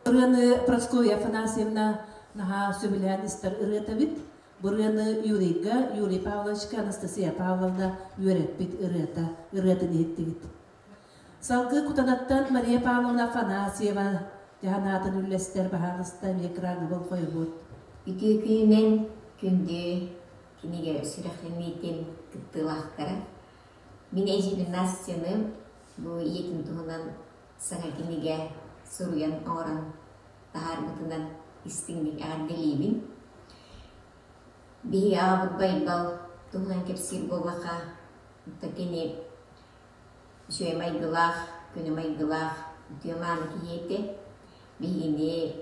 Ырыаны Прасковья Афанасьевна наһаа сөбүлээн истэр ырыата эбит. Бу ырыаны Юрийга, Юрий Павловичка Анастасия Павловна үөрэппит ырыата, ырыатын иһиттибит. Салгыы Кутанаттан Мария Павловна Афанасьева дьаһанаатын үллэстэр баһаалыста эмиэ экраҥҥа болҕойобут. Үтүө күнүнэн күндү кинигэ сүрэхтэниитин кыттыылаахтара. Мин эдьиийбин Настяны бу ийэтин туһунан саҥа кинигэ суруйан оҥорон таһаарбытынан истиҥник эҕэрдэлиибин. Биһиги аҕабыт Байбал туһунан кэпсиир буоллахха, кини үчүгэй майгылаах, күнү майгылаах үтүө-мааны киһи этэ. Биһигини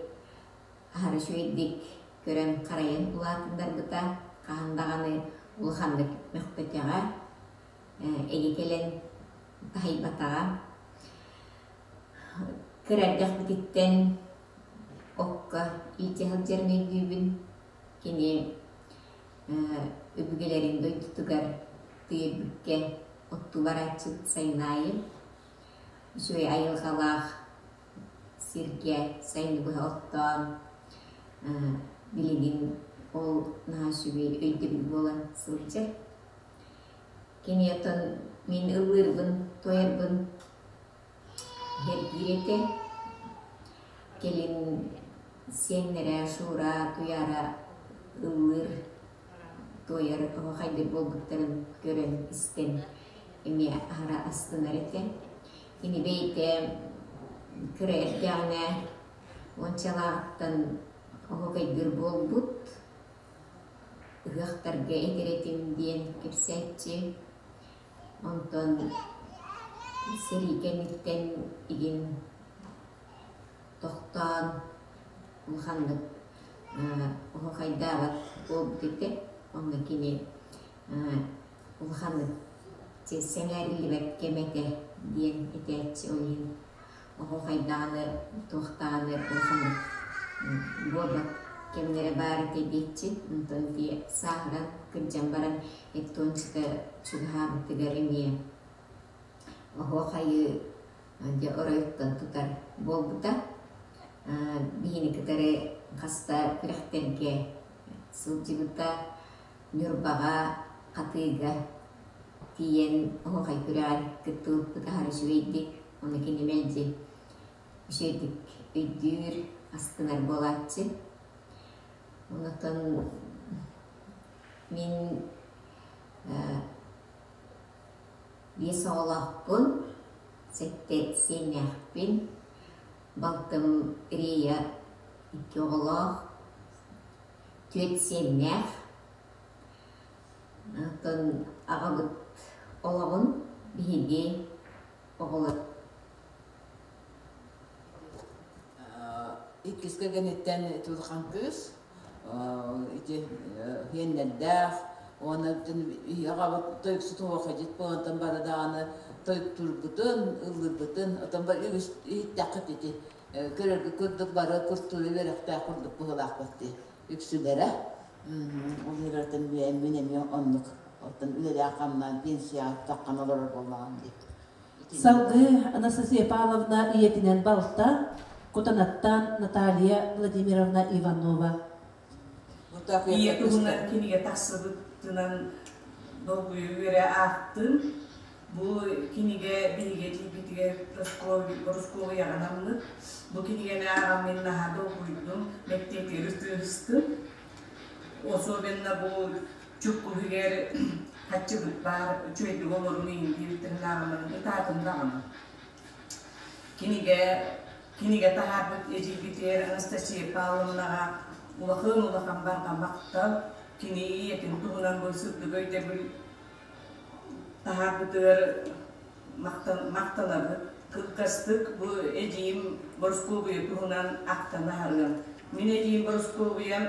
аһара үчүгэйдик көрөн-харайан улаатыннарбыта, хаһан даҕаны улаханнык мөхпөтөҕө, эгэ кэлэн таһыйбатаҕа. Кыра эрдэхпититтэн окко илдьэ сылдьарын өйдүүбүн. Кини өбүгэлэрин дойдутугар тыйырбыкка оттуу барааччы сайын аайы үчүгэй айылҕалаах сиргэ сайыны быһа оттоон билигин ол наһаа үчүгэй өйдөбүл буолан сылдьар. Кини оттон мин ыллыырбын, туойарбын Эргиир этэ. Кэлин сиэннэрэ Шура, Туйаара ыллыыр, туойар оһуохайдыыр буолбуттарын көрөн, истэн эмиэ аһара астынар этэ. Кини бэйэтэ кыра эрдэҕинэ уончалааҕыттан оһуохайдыыр буолбут, ыһыахтарга этэр этим диэн кэпсээччи. Онтон сэрии кэнниттэн игин тохтоон улаханнык оһуохайдаабат буолбут этэ. Онно кини улаханнык сэҥээриллибэт кэмэ этэ диэн этээччи ол иһин оһуохайдаҕаны туохтаҕаны улаханнык буолбат кэмнэрэ баар этэ диэччи. Онтон ити сааһыран кырдьан баран эттуончика чугаһаабытыгар эмиэ оһуохайы дьэ оройуттан тутар буолбута. Биһини кытары хаста күрэхтэргэ сылдьыбыта. Ньурбаҕа Хатыыга тиийэн оһуохай күрэҕэр кыттыбыппыт аһара үчүгэйдик. Ону кини мэлдьи үчүгэйдик өйдүүр, астынар буолааччы. Онтон мин биэс оҕолоохпун, сэттэ сиэннээхпин, балтым Рея икки оҕолоох, түөрт сиэннээх. Оттон аҕабыт олоҕун биһиги оҕолор Иккис кэргэниттэн Тулхан кыыс ити иэннэрдээх, Уонна аҕабыт тойуксут оһуохайдьыт буолантан бары даҕаны тойуктуурбутун, ыллыырбытын, отон үгүс иһиттэххит ити. Көрөргүт курдук бары кустуура үөрэхтээх курдук быһыылаахпыт дии үксүлэрэ. Ол иһигэр мин эмиэ оннук оттон үлэлээх-хамнаан пенсияҕа таххан олорор буоллаҕым дии. Салгыы Анастасия Павловна ийэтинэн балта, Кутанаттан Наталья Владимировна Иванова. Ийэ туһунан кинигэ тахсыбытынан долгуйа үөрэ аахтым. Бу кинигэ биһиги эдьиийбитигэр Борускуобуйаҕа анаммыт. Бу кинигэни ааҕан мин наһаа долгуйдум, мэктиэтигэр ытыыстым. Особенно бу чуккуһугэр хаччыбыт баар үчүгэйдик олорун иһин диэбиттэрин ааҕаммын ытаатым даҕаны. Кинигэ кинигэ таһаарбыт эдьиийбитигэр Анастасия Павловнаҕа улахан-улахан барҕа махтал. Кини ийэтин туһунан бу сырдык өйдөбүл таһаарбытыгар махтанабыт. Кылгастык бу эдьиийим Борускуобуйа туһунан ахтан аһарыам. Мин эдьиийим Борускуобуйа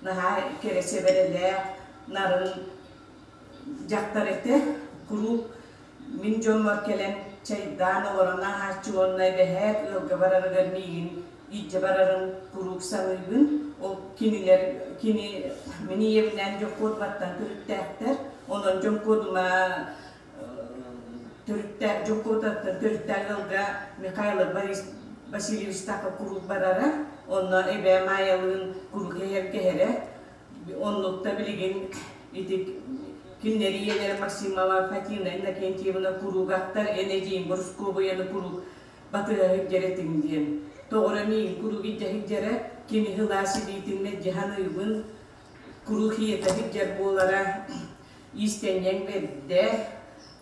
наһаа кэрэ сэбэрэлээх, нарын дьахтар этэ. Куруук мин дьоммор кэлэн чайдаан олорон ааһааччы уонна эбэһээт ыалга барарыгар миигин илдьэ барарын куруук саныыбын. Ол кинилэр кини мин ийэбинээн Дьокуодуматтан төрүттээхтэр. Онон Дьоҥкуодума төрүттээх Дьокуотаттан төрүттээх ыалга Михайлов Борис Васильевичтаахха куруук барара. Онно эбээ Маайалыын куруук эһэргэһэрэ. Оннукта билигин ити кинилэри ийэлэрэ Максимова Фатина Иннокентьевна куруук ахтар, эн эдьиийим Борускуобуйаны куруук батыһа сылдьар этиҥ диэн. Тоҕо эрэ миигин куруук илдьэ сылдьара, кини сылаас илиитин мэлдьи саныыбын, куруук ийэтэ сылдьар буолара, иистэнньэҥ бэрдэ,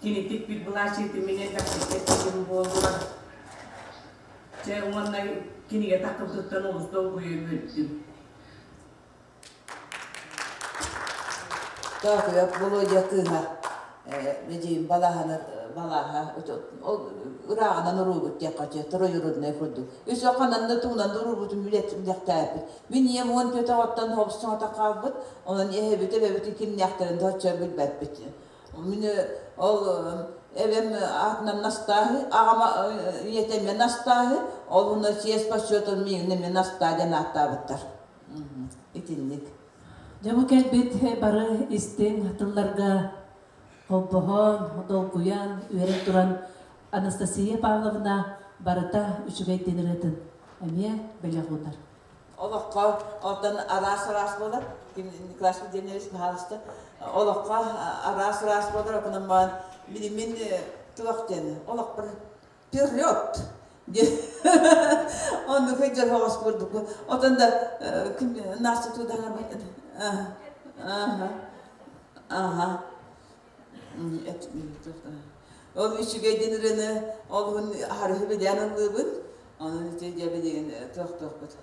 кини тикпит былаачыйатын мин элбэхтик кэппитим буолуо. Чэ уонна кинигэ таххыбытыттан олус долгуйа үөрдүм. Таакыйап Володя кыыһа эдьиийим балааһаны балааһа ол ырааҕынан уруубут диэххэ троюродная курдук. Үс ханан да тугунан да уруубутун билэхтээппит. Мин ийэм 14 оҕоттон хобус-саҥата хаалбыт, онон эһэбит эбэбитин кимнээхтэрин да оччо билбэппит. Мин ол эбэм аатынан Настааһы, аҕам ийэтэ эмиэ Настааһы, ол уна чиэс почетун миигин эмиэ Настаа диэн ааттаабыттар. Итинник. Дьэ бу кэлбит бары истиҥ тылларга холбоһон, долгуйан, үөрэн туран Анастасия Павловна барыта үчүгэй диэн ырыатын эмиэ бэлэх уунар. Олоххо оттон араас-араас буолар. Николай Владимирович, пожалуйста. Олоххо араас-араас буолар, окунан билимин туох диэн олохпор вперед Оннук сылдьар соҕус курдук. Отон да Настя туудаһар Аха. Ол үчүгэй диэн ырыаны ол уһун харыһы билээн ыллыыбын. Онон ити дьэ билигин туох-туохпут.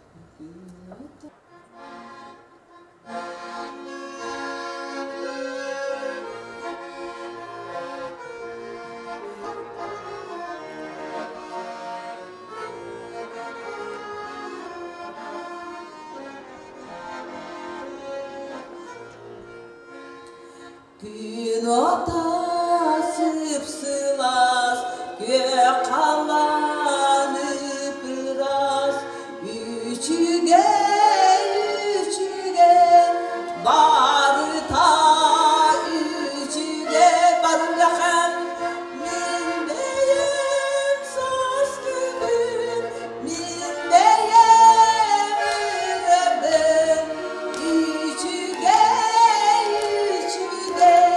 Күн ото сып-сылаас, күөх халлаан ып-ыраас, үчүгэй, үчүгэй, барыта үчүгэй барыахан мин бэйэм саас күнүм, мин бэйэм үрэбин, үчүгэй, үчүгэй,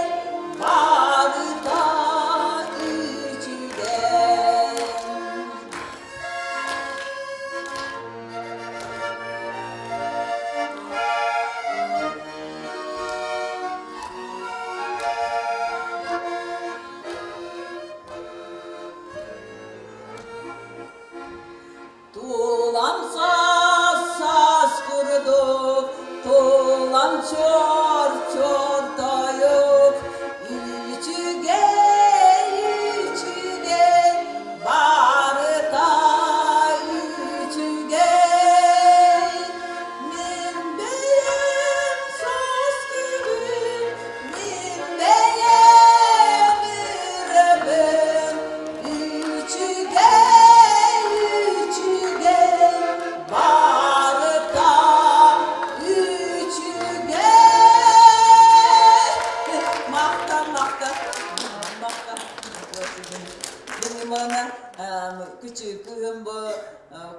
Кичи кыһым бу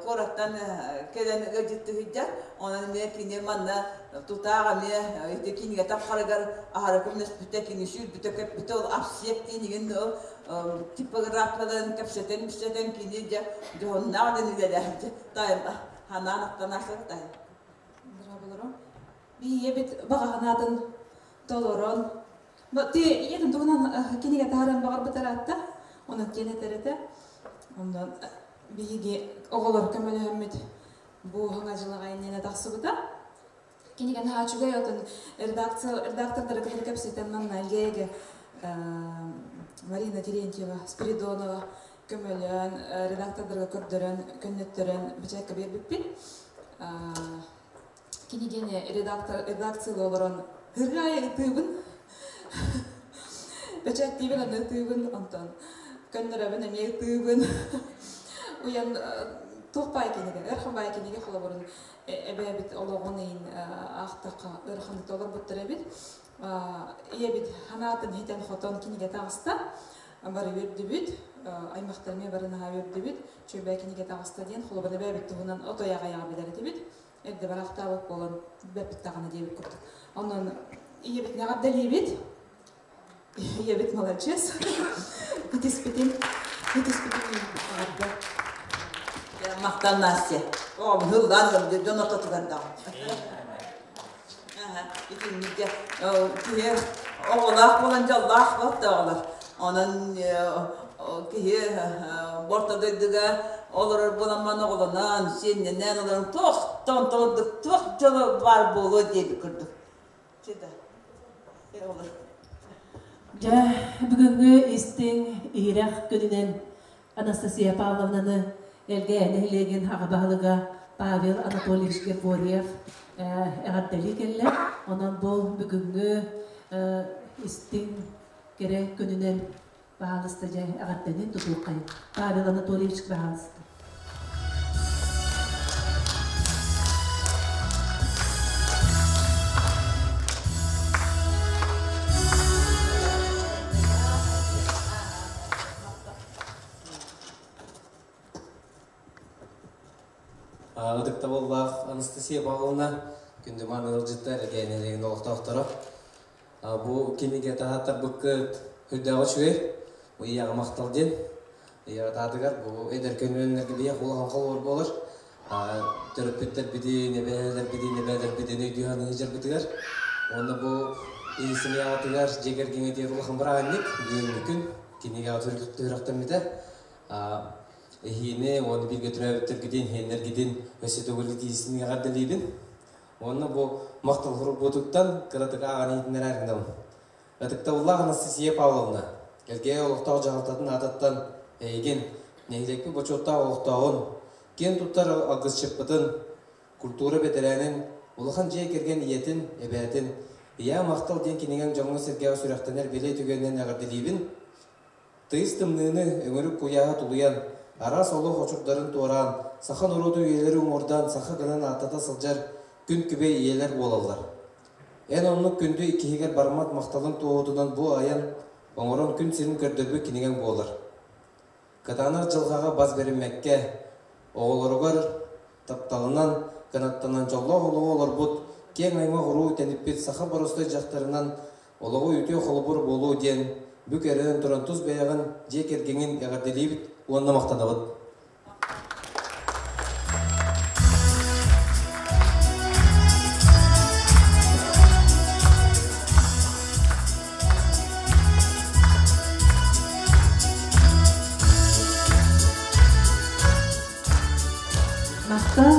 куораттан кэлэн ыалдьытты сылдьар. Онон эмиэ кини манна тутаах эмиэ ити кинигэ тапхарыгар аһара көмөлөспүтэ, кини сүүрбүтэ-көппүтэ, ол апсиэк диэнигин ол типографияларын кэпсэтэн-ипсэтэн кини дьэ дьоһуннаах дэн үлэлээбитэ. Тайым ханаан аттанаасар тайым. Дорооболорум. Биһиэбит баҕаһынаатын толорон Ти ийэтин туһунан кинигэ таһааран баҕарбыт аратта. Онон киэн этэр этэ. Онон биһиги оҕолор көмөлөһөммүт бу хаҥа дьылаҕа иннинэ тахсыбыта. Кинигэ наһаа үчүгэй отун редакция редактордары кытары кэпсэтэн манна Леге Марина Терентьева, Спиридонова көмөлөөн редактордарга көрдөрөн, көннөттөрөн бэчээккэ биэрбиппит. Кинигэни редактор редакцияда олорон ырыа ытыыбын бэчээттиибин аны ытыыбын онтон көннөрөбүн эмиэ ытыыбын уйан туох баай кинигэ ыарахан баай кинигэ холобурун эбээбит олоҕун иһин аахтахха ыараханнык толорбуттар эбит ийэбит ханаатын хитэн-хотон кинигэ таҕыста бары үөрдүбүт аймахтар эмиэ бары наһаа үөрдүбүт чүөбээ кинигэ таҕыста диэн холобур эбээбит туһунан отой аҕайаҕа билэр этибит эрдэ бараахтаабыт буолан бэппит даҕаны диэбит курдук. Онон ийэбитин эҕэрдэлиибит. Ийэбит маладьыас. Итиспитин, итиспитин эҕэрдэ. Махтал Настя. О, хыллаан дьон ортотугар даҕаны. Итиннигэ киһи оҕолоох буолан дьоллоох буолтоҕолор. Онон киһи борто дойдуга олорор буоламман оҕолонон, сиэннэнэн олорон туохтан толордук туох дьоло баар буолуо диэбит курдук. Дьэ, бүгүҥҥү истиҥ, иһирэх күнүнэн Анастасия Павловнаны Элгээйи нэһилиэгин аҕа баһылыга Павел Анатольевич Григорьев эҕэрдэлии кэллэ. Онон бу бүгүҥҥү истиҥ кэрэ күнүнэн баһаалыста дьэ эҕэрдэнин тутуоххайын. Павел Анатольевич баһаалыста. Ытыктабыллаах Анастасия Павловна, күндүман ыалдьыттар, эгээнэлигин олохтоохторо. Бу кинигэ таһааттарбыккыт үрдээҕи үчүгэй, ыйааҕа махтал диэн. Ыйаҕа бу эдэр көнүөннэргэ биһиэх улахан холобур буолар. Төрөппүттэрбитин, эбээлэрбитин, эбээлэрбитин өйдүү саныы Уонна бу семьяҕытыгар дьиэ кэргэҥҥитигэр улахан бырааһынньык бүгүҥҥү күн кинигэҕэ түһүрэхтэммитэ. Эһиини уонна бииргэ төрөөбүттэргитин, иһиэннэргитин өссө төгүл итиисин эҕэрдэлиибин. Уонна бу махтал хоруйбутуттан кыратык ааҕан иһитиннэрээр гынабын. Ытыктабыллаах Анастасия Павловна, Элгээйи олохтоох дьаһалтатын аатыттан эйигин, нэһилиэкпит бочуоттаах олохтооҕун, киэн туттар алгысчыппытын, культура бэтэрээнин, улахан дьиэ кэргэн ийэтин, эбээтин, Ийээ махтал диэн кинигэҥ дьоҥҥо-сэргэҕэ сүрэхтэнэр бэлиэ түгэнинэн эҕэрдэлиибин. Тыйыс тымныыны, өҥүрүк куйааһы тулуйан, араас олох очурдарын туораан, саха норуотун үйэлэри уҥуордаан саха гынан ааттата сылдьар күн күбэй ийэлэр буолаллар. Эн оннук күндү иккиһигэр барыммат махталыҥ туоһутунан бу айан оҥорон күн сирин көрдөрбүт кинигэҥ буолар. Кытаанах дьылҕаҕа бас бэриммэккэ, оҕолоругар тапталынан кынаттанан дьоллоох олоҕу олорбут, киэҥ аймах уруу тэниппит саха боростуой дьахтарынан олоҕу үтүө холобур буолуо диэн бүк эрэнэн туран тус бэйэҕин, дьиэ кэргэҥҥин эҕэрдэлиибит уонна махтанабыт. Махтал.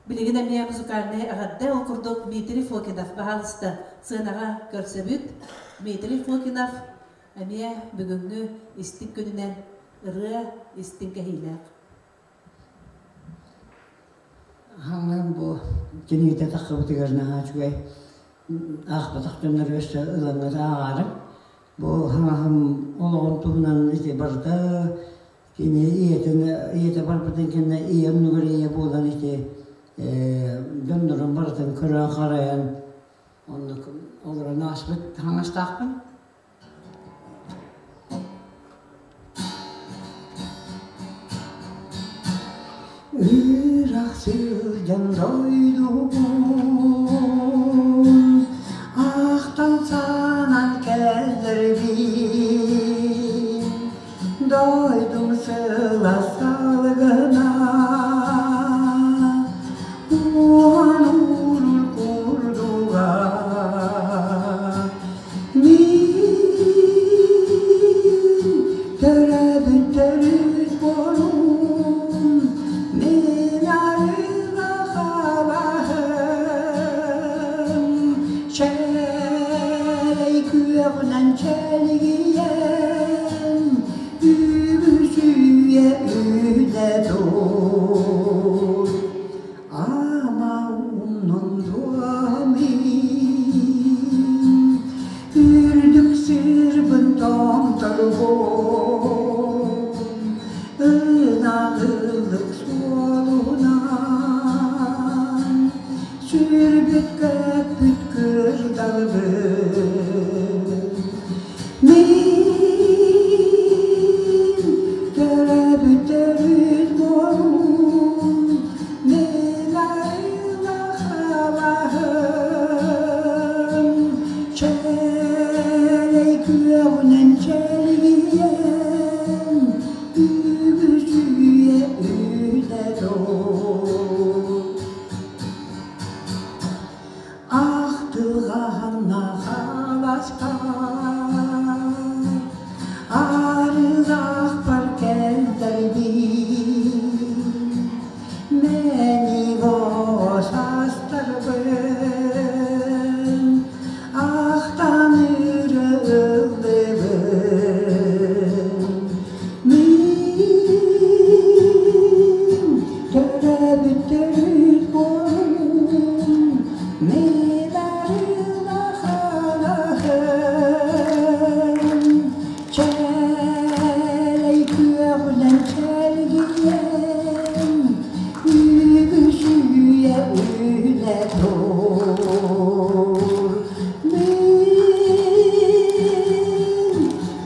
Билигин эмиэ музыкальнай эҕэрдэ ол курдук Дмитрий Фокинов баһаалыста сыанаҕа көрсөбүт. Дмитрий Фокинов эмиэ бүгүҥҥү истиҥ күнүнэн ырыа истиҥ кэһиилээх. Хаҥан бу кинигэтэ тахсыбытыгар наһаа үчүгэй аахпатах дьоннор өссө ылаҥҥыт ааҕаарыҥ. Бу хаҥаһым олоҕун туһунан ити барыта кини ийэтин ийэтэ барбытын кэннэ ийэ оннугар ийэ буолан ити дьоннорун барытын көрөн-харайан оннук олорон ааспыт хаҥастаахпын. Ыраах сылдьан дойдубун ахтан санаан кэллэрбин Дойдум сылаас салгына уон уурул курдуга Мин төрөөбүт төрүт буорум, мин арыылаах алааһым, чээлэй күөҕүнэн чэлгийэн, үгүс үйэ үлэ тур. Ама умнун дуомин, үрдүк сырбын томторбун, ынаҕылык суолунан, сүрбүт көппүт кырдалбын. Мин төрөөбүт төрүт буорум, мин айылаах алааһым, чээлэй күөҕүнэн чэлгийэн, үгүс үйэ үлэ тур. Ахтылҕаһанна хааласпар, арыылаахпар кэллэрбин, мэник саастарбын ахтан өрө ыллыбын. Мин төрөөбүт төрүт буорум, мин арыылаах алааһым, чээлэй күөҕүнэн чэлгийэн, үгүс үйэ үлэ тур. Мин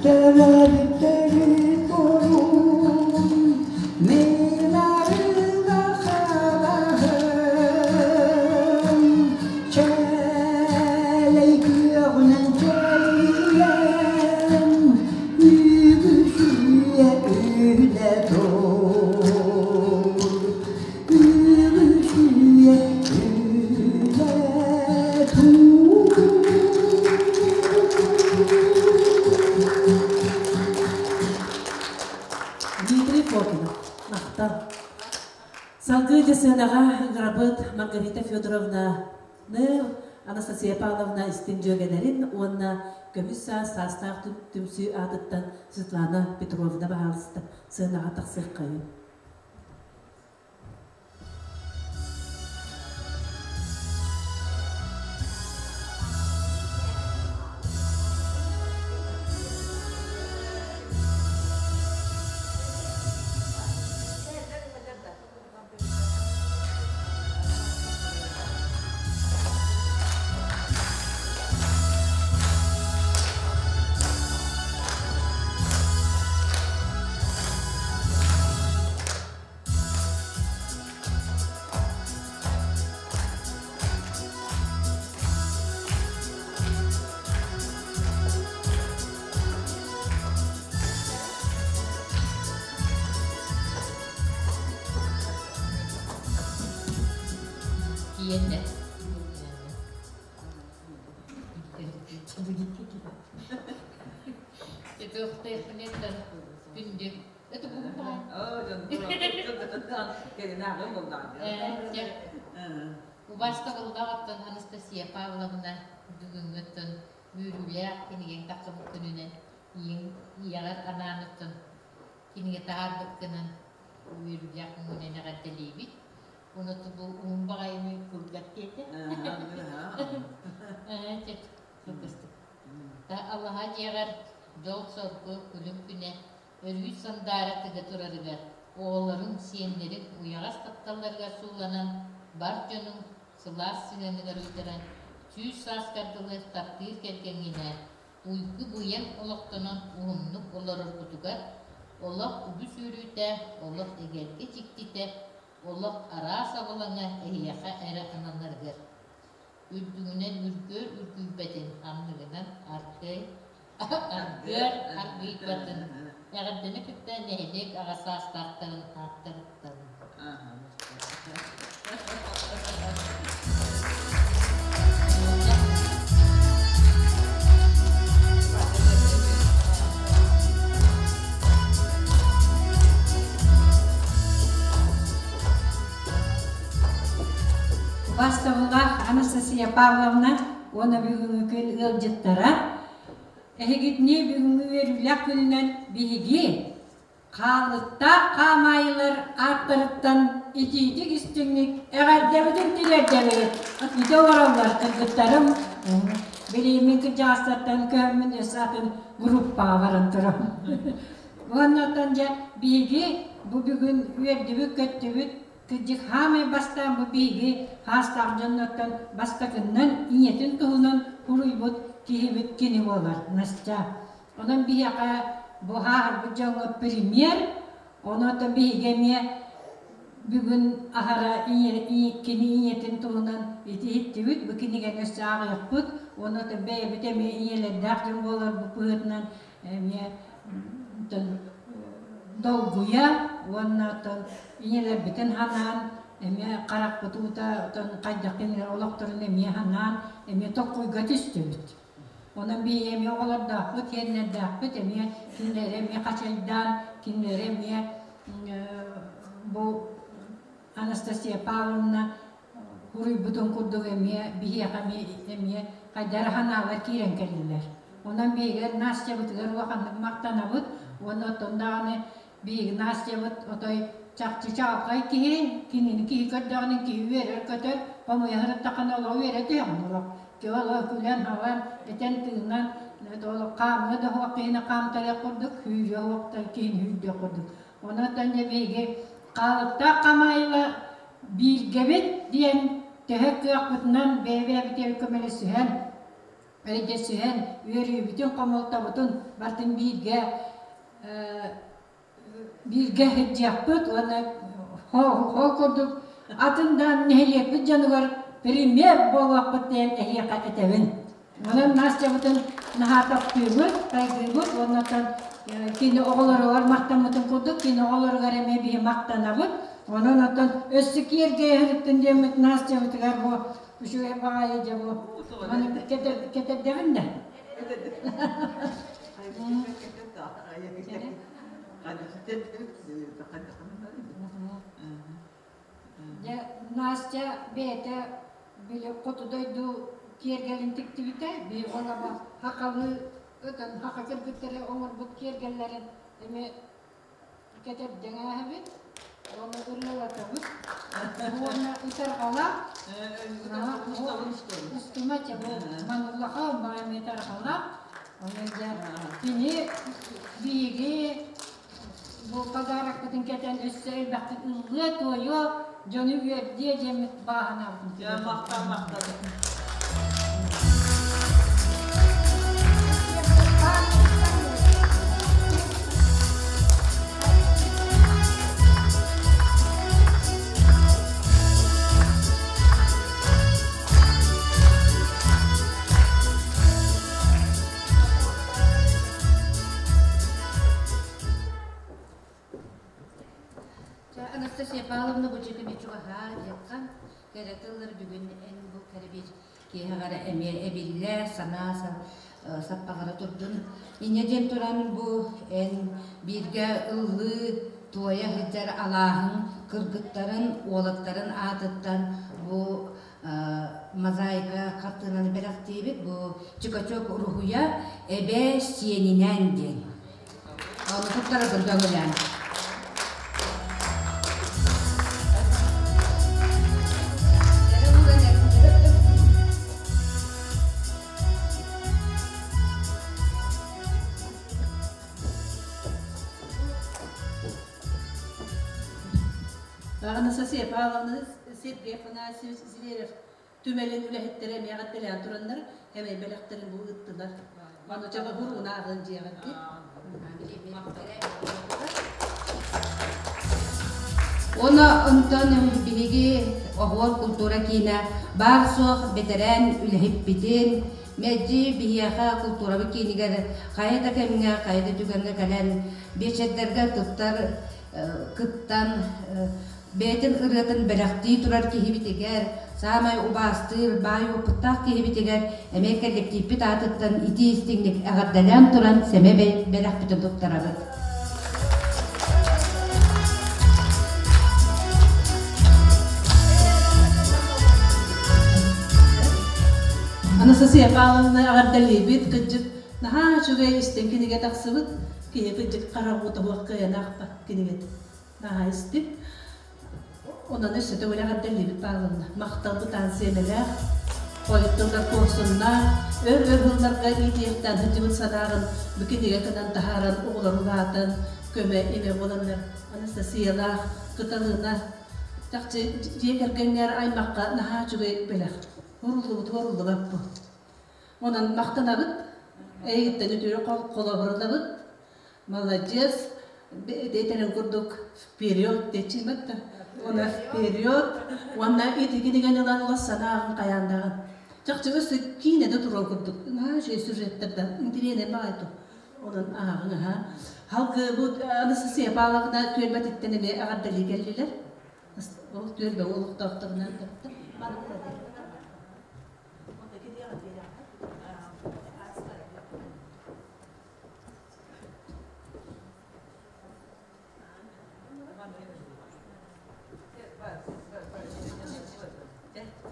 төрөөбүт төрүт буорум, мин арыылаах алааһым, чээлэй күөҕүнэн чэлгийэн, үгүс үйэ үлэ тур. Үгүс үйэ үлэ тур. Дмитрий Фокинов, махтал. Салгыы дьэ сыанаҕа ыҥырабыт Маргарита Федоровна Анастасия Павловна истиҥ дьүөгэлэрин уонна көмүс саас саастаах түмсүү аатыттан Светлана Петровна баһаалыста сыанаҕа тахсыаххайын. Тиийэннэ. Күндү. Это Убаастабыллаах Анастасия Павловна бүгүҥҥүттэн үөрүүлээх кинигэҥ тахсыбыт күнүнэн ийэҕэр анаан кинигэ таһаарбыккынан үөрүүлээх күҥҥүнэн эҕэрдэлиибит. Уну бу уһун баҕайыны кылгат диэтэ. Кылгастык. Аллаһа дьиэҕэр дьол-соргу күлүм күнэ өрүү сандаара тыга турарыгар, оҕолоруҥ, сиэннэриҥ уйаҕас тапталларыгар сууланан, бар дьонуҥ сылаас сыһыаныгар уйдаран, 100 сааскар дылы таптыыр кэргэҥҥинээн уйгу-быйаҥ олохтонон уһуннук олороргутугар, олох үгүс үөрүүтэ, олох эгэлгэ дьиктитэ. Олох араас абылаҥа эһиэхэ эрэ ананарыгар. Үрдүгүнэн үргүөр үргүйбэтин, анныгынан аргыай аргыар аргыйбатын. Эҕэрдэни кытта нэһилиэк аҕа саастаахтарын ааттарыттан. Бастабыллаах Анастасия Павловна уонна бүгүҥҥү күн ыалдьыттара эһигитини бүгүҥҥү үөрүүлээх күнүнэн биһиги Хааллыктаах хаамаайылар ааттарыттан итиитик истиҥник эҕэрдэбитин тириэрдэбит. Ити олороллор кыргыттарым. Билииммин кырдьаҕастартан көһөммүн өссө атын группаҕа баран турабын. Уонна дьэ биһиги бу бүгүн үөрдүбүт-көттүбүт кырдьык хаамай бастаан бу биһиги хаастаах дьоннортон бастакыннан ийэтин туһунан суруйбут киһибит кини буолар Настя. Онон биһиэхэ бу ааһарбыт дьоҥҥо премьер, онон биһиги эмиэ бүгүн аһара кини ийэтин туһунан ити иһиттибит, бу кинигэни өссө ааҕыахпыт, уонна бэйэбит эмиэ ийэлэрдээх дьон буоларбыт быһыытынан эмиэ долгуйа уонна оттон ийэлэрбитин ханаан эмиэ харахпыт уута оттон хайдах кинилэр олохторун эмиэ ханаан эмиэ токкуйга түстүбүт. Онон биһиги эмиэ оҕолордоохпут, сиэннэрдээхпит, эмиэ кинилэри эмиэ хачайдаан, кинилэри эмиэ бу Анастасия Павловна уруйбутун курдук эмиэ биһиэхэ эмиэ эмиэ хайдах эрэ санаалар киирэн кэллилэр. Онон биһиги Настябытыгар улаханнык махтанабыт уонна оттон даҕаны биһиги Настябыт отой чахчы чаҕылхай киһи, кинини киһи көрдөҕүнэ киһи үөрэр-көтөр, хомуйа сырыттаххына олох үөрэ түһэҕин олох. Киһи олох күлэн-халан, этэн-тыынан, олох хаамыа да суох киһини хаамтарыах курдук, сүүрүө суох киһини сүүрдүөх курдук. Онон дьэ биһиги хаалыктаах хамаайыла бииргэбит диэн төһө кыахпытынан бэйэ-бэйэбитигэр көмөлөсүһэн, өйдөсүһэн, үөрүүбүтүн, хомолтобутун барытын бииргэ бииргэ сылдьыахпыт уонна ол курдук атын да нэһилиэкпит дьонугар премьер буолуохпут диэн эһиэхэ этэбин. Онон Настябытын наһаа таптыыбыт, хайгыыбыт уонна кини оҕолоругар махтаммытын курдук кини оҕолоругар эмиэ биһи махтанабыт. Онон оттон өссө киэргэйэһириттэн диэммит Настябытыгар бу үчүгэй баҕайы дьэ бу маны кэтэрдэҕин да. Дьэ Настя бэйэтэ били хоту дойду киэргэлин тиктибитэ, биир уолаба хахалы ытан хаха кыргыттары оҥорбут киэргэллэрин эмиэ кэтэрдэҥээһэбит, уонна ырыалатабыт, уонна ытарҕала, устума чэ бу мануллаха маами ытарҕала, онон дьэ кини биһиги Бу подарокпытын кэтэн өссө элбэхтик ыллыа-туойуо, дьону үөрдүө диэммит бааһынаабытын Дьэ, махтал, махтал. Анастасия Павловна бу дьиэтин чугаһаа диэххэ кэрэ тыллар бүгүн эн бу кэрэ киэһэҕэр эмиэ эбиллэ санаа саппаҕыра турдун. Инньэ диэн туран бу эн бииргэ ыллыы туойа сылдьар алааһыҥ кыргыттарын, уолаттарын аатыттан бу мозаика хартыынаны бэлэхтиибит. Бу Чикачок уруһуйа эбээ сиэнинээн диэн. Ону туттарабын көҥүлээн. Анастасия Павловна Сергей Афанасьевич Зверев түмэлин үлэһиттэрэ эмиэ эҕэрдэлээн тураннар, эмэй бэлэхтэрин бу ыыттылар. Маны чаҕыһыр унааҕын дьиэҕэрди. Уонна онтон биһиги Оһуор култуура киинэ баар-суох бэтэрээн үлэһиппитин, мэлдьи биһиэхэ култуурабыт киинигэр хайа да кэмҥэ, хайа да түгэҥҥэ кэлэн биэчэрдэргэ туттар, кыттан, бэйэтин ырыатын бэлэхтии турар киһибитигэр, саамай убаастыыр, баай уопуттаах киһибитигэр эмиэ кэллэктииппит аатыттан итии истиҥник эҕэрдэлээн туран сэмэ бэлэхпитин туттарабыт. Анастасия Павловна эҕэрдэлиибит, кырдьык наһаа үчүгэй истиҥ кинигэ тахсыбыт. Киһи кырдьык харах уута суох кыайан аахпат кинигэтэ. Наһаа истиҥ. Онон өссө төгүл эҕэрдэлиибит Павловна. Махталбыт аан сиэмэлээх, хойуттуллар куорсуннаах, өр-өр сылларга иитиэхтээн сылдьыбыт санааҕын бу кинигэ гынан таһааран оҕолор улаатан, көмө-имэ буоланнар Анастасиялаах, Кыталыына чахчы дьиэ кэргэҥҥэр аймахха наһаа үчүгэй бэлэх. Ууруллубут уоруллубаппыт. Онон махтанабыт, эйигиттэн үтүө холобур ылабыт. Молодец, этэрин курдук вперед диэччи да. Уонна вперед, уонна ити кинигэни ылан ыла санааҕын хайаандаҕын. Чахчы өссө киинэде турар курдук. Наһаа үчүгэй сюжеттардан интириэнэ баҕайы Онон ааҕыҥ аһа. Халгы бу Анастасия Павловна түөлбэтиттэн эмиэ эҕэрдэлии кэллилэр. Ол түөлбэ олохтоохторунан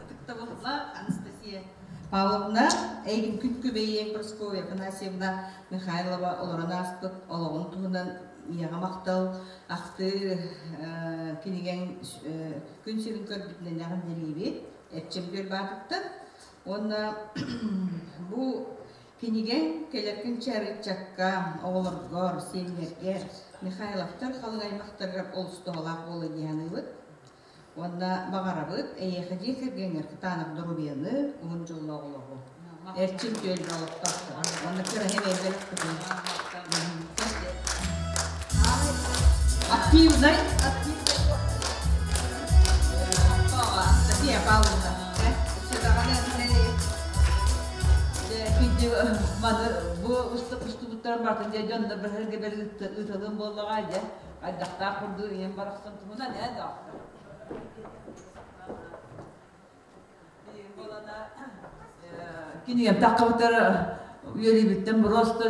Ытыктабылла Анастасия Павловна, эйигин күн күбэйиэҥ Прасковья Афанасьевна Михайлова олорон ааспыт олоҕун туһунан ийэҕэ махтал ахтыы кинигэҥ күн сирин көрбүтүнэн эҕэрдэлиибит Эрчим Бүөлбаатыттан уонна бу Кинигэҥ кэлэр күнчээр ыччакка, оҕолоргор, сиэннэргэр, Михайловтар халыҥ аймахтарыгар олус туһалаах буолуо дии саныыбыт. Уонна баҕарабыт эйиэхэ дьиэ кэргэҥҥэр кытаанах доруобуйаны, уһун дьоллоох олоҕу. Эрчим түөлбэ олохтоохторо. Уонна кыраһым элбэхпитин. Активнай, Анастасия Павловна. Маны бу устубуттарын бартын дьэ дьоннор бэрһэргэ бэр ыыталыым буоллаҕа дьэ хайдахтаах курдук ийэм барахсан туһунан ээ да кинигэм таххыбытар үөрүүбүттэн просто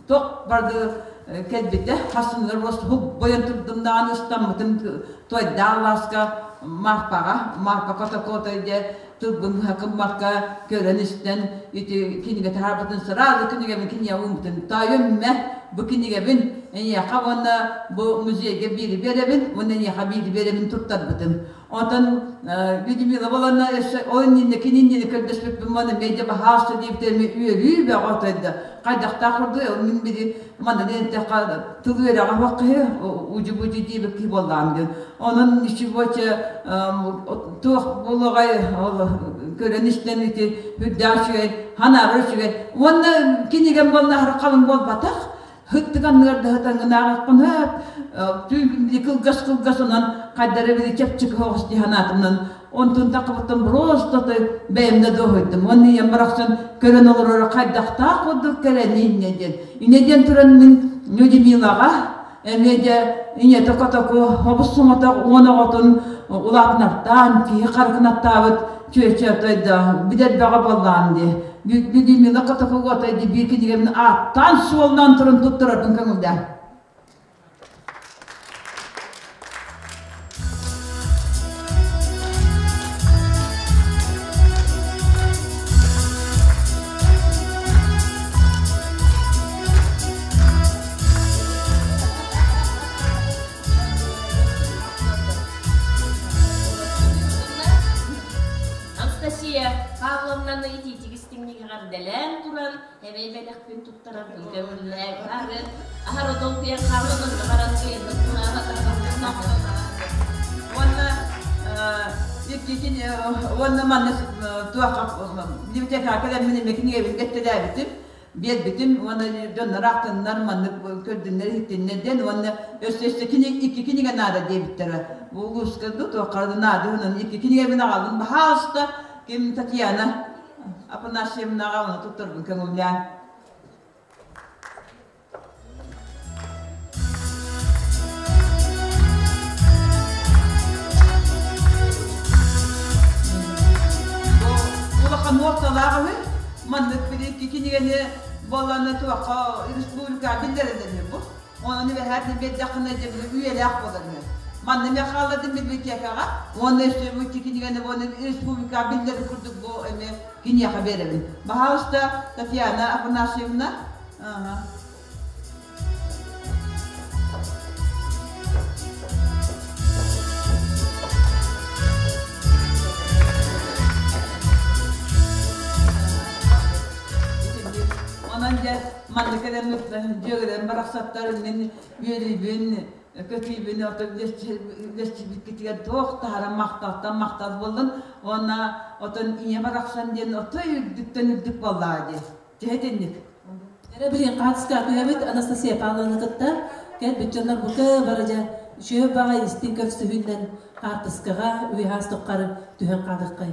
тох барды кэлбитэ хасыныгар просто бойон турдум даҕаны ыстаммытым туойдаах лааска Марпаҕа Марпа котокотой дьэ тылбын быһа көрөн истэн ити кинигэ таһаарбытын сразу кинигэбин кинигэ ууммутун тоойум мэ бу кинигэбин эйиэхэ уонна бу музейга биири биэрэбин уонна эйиэхэ биири биэрэбин туттарбытым Онтон Людмила Волана өссө ол иннинэ кини иннинэ көрдөспүппүн уонна медиа баһаалыста диэбитэ үөрүү бөҕө отойда. Хайдахтаах курдук ол мин били манна диэн эттэххэ тыл үөрэҕэ суох киһи удьу-будьу диэбит киһи буоллаҕым диэн. Онон ничего туох буолуоҕай ол көрөн истэн ити үрдээх үчүгэй ханаабар үчүгэй. Уонна кинигэм буолла аһара халыҥ буолбатах. Һыттык анныгар да һытаҥҥынааҕахпын һөөп түүн кылгас кылгас онон хайдара били чэпчэки соҕус дии санаатымнан онтун таххыбыттан просто бэйэм да дуоһуйдум уонна ийэм барахсан көрөн олороро хайдахтаах курдук кэлэн инньэ диэн инньэ диэн туран мин Людмилаҕа эмиэ дьэ ийэтэ котоку хобус соҥотох уон оҕотун улаатынартаан киһи харыкынаттаабыт чүөчэ тойда билэрбэҕэ буоллаан дии Людмила Котокугота биир кинигэбин ааттаан суоллаан туран туттарарбын көҥүллээн. Анастасия Павловнаны итиитик истиҥник эҕэрдэлээн туран, эбэй бэлэхпин туттарарбын көҥүллээн аһары аһары долгуйан хаалан баран Уонна иккитин уонна манна туохха библиотекаҕа кэлэммин эмиэ кинигэбин кэттэлээбитим биэрбитим уонна дьоннор аахтыннар маннык көрдүннэр иһиттиннэр диэн уонна өссө өссө икки кинигэ наада диэбиттэрэ. Улууска туохха наадыһынан икки кинигэбин аҕаллым. Баһаалыста ким Татьяна Афанасьевнаҕа оны туттарбын көҥүллээн. Улахан уорталаах үһү. Маннык били кинигэни буолланы туохха республика биллэрэллэр бу. Онон үбэһээтин биэрдэххинэ дьэ били үйэлээх буолар үһү. Манна эмиэ хаалладым библиотекаҕа. Уонна өссө бу кинигэни буолан республика биллэрин курдук бу эмиэ киниэхэ биэрэбин. Баһаалыста Татьяна Афанасьевна. Ага. Онон дьэ манна кэлэн дьүөгэлэрим барахсаттар мин үөрүүбүн, көтүүбүн отон үлэсчибиккитигэр туох таһара махталтан махтал буоллун уонна отон ийэ барахсан диэн отой үрдүктэн үрдүк буоллаҕа дии. Дьэ итинник. Эрэ билин хаатыска күһэбит Анастасия Павловна кытта кэлбит дьоннор бука бары дьэ үчүгэй баҕай истиҥ көрсүһүүннэн хаартыскаҕа үөһээс туххары түһэн хаалыаххай.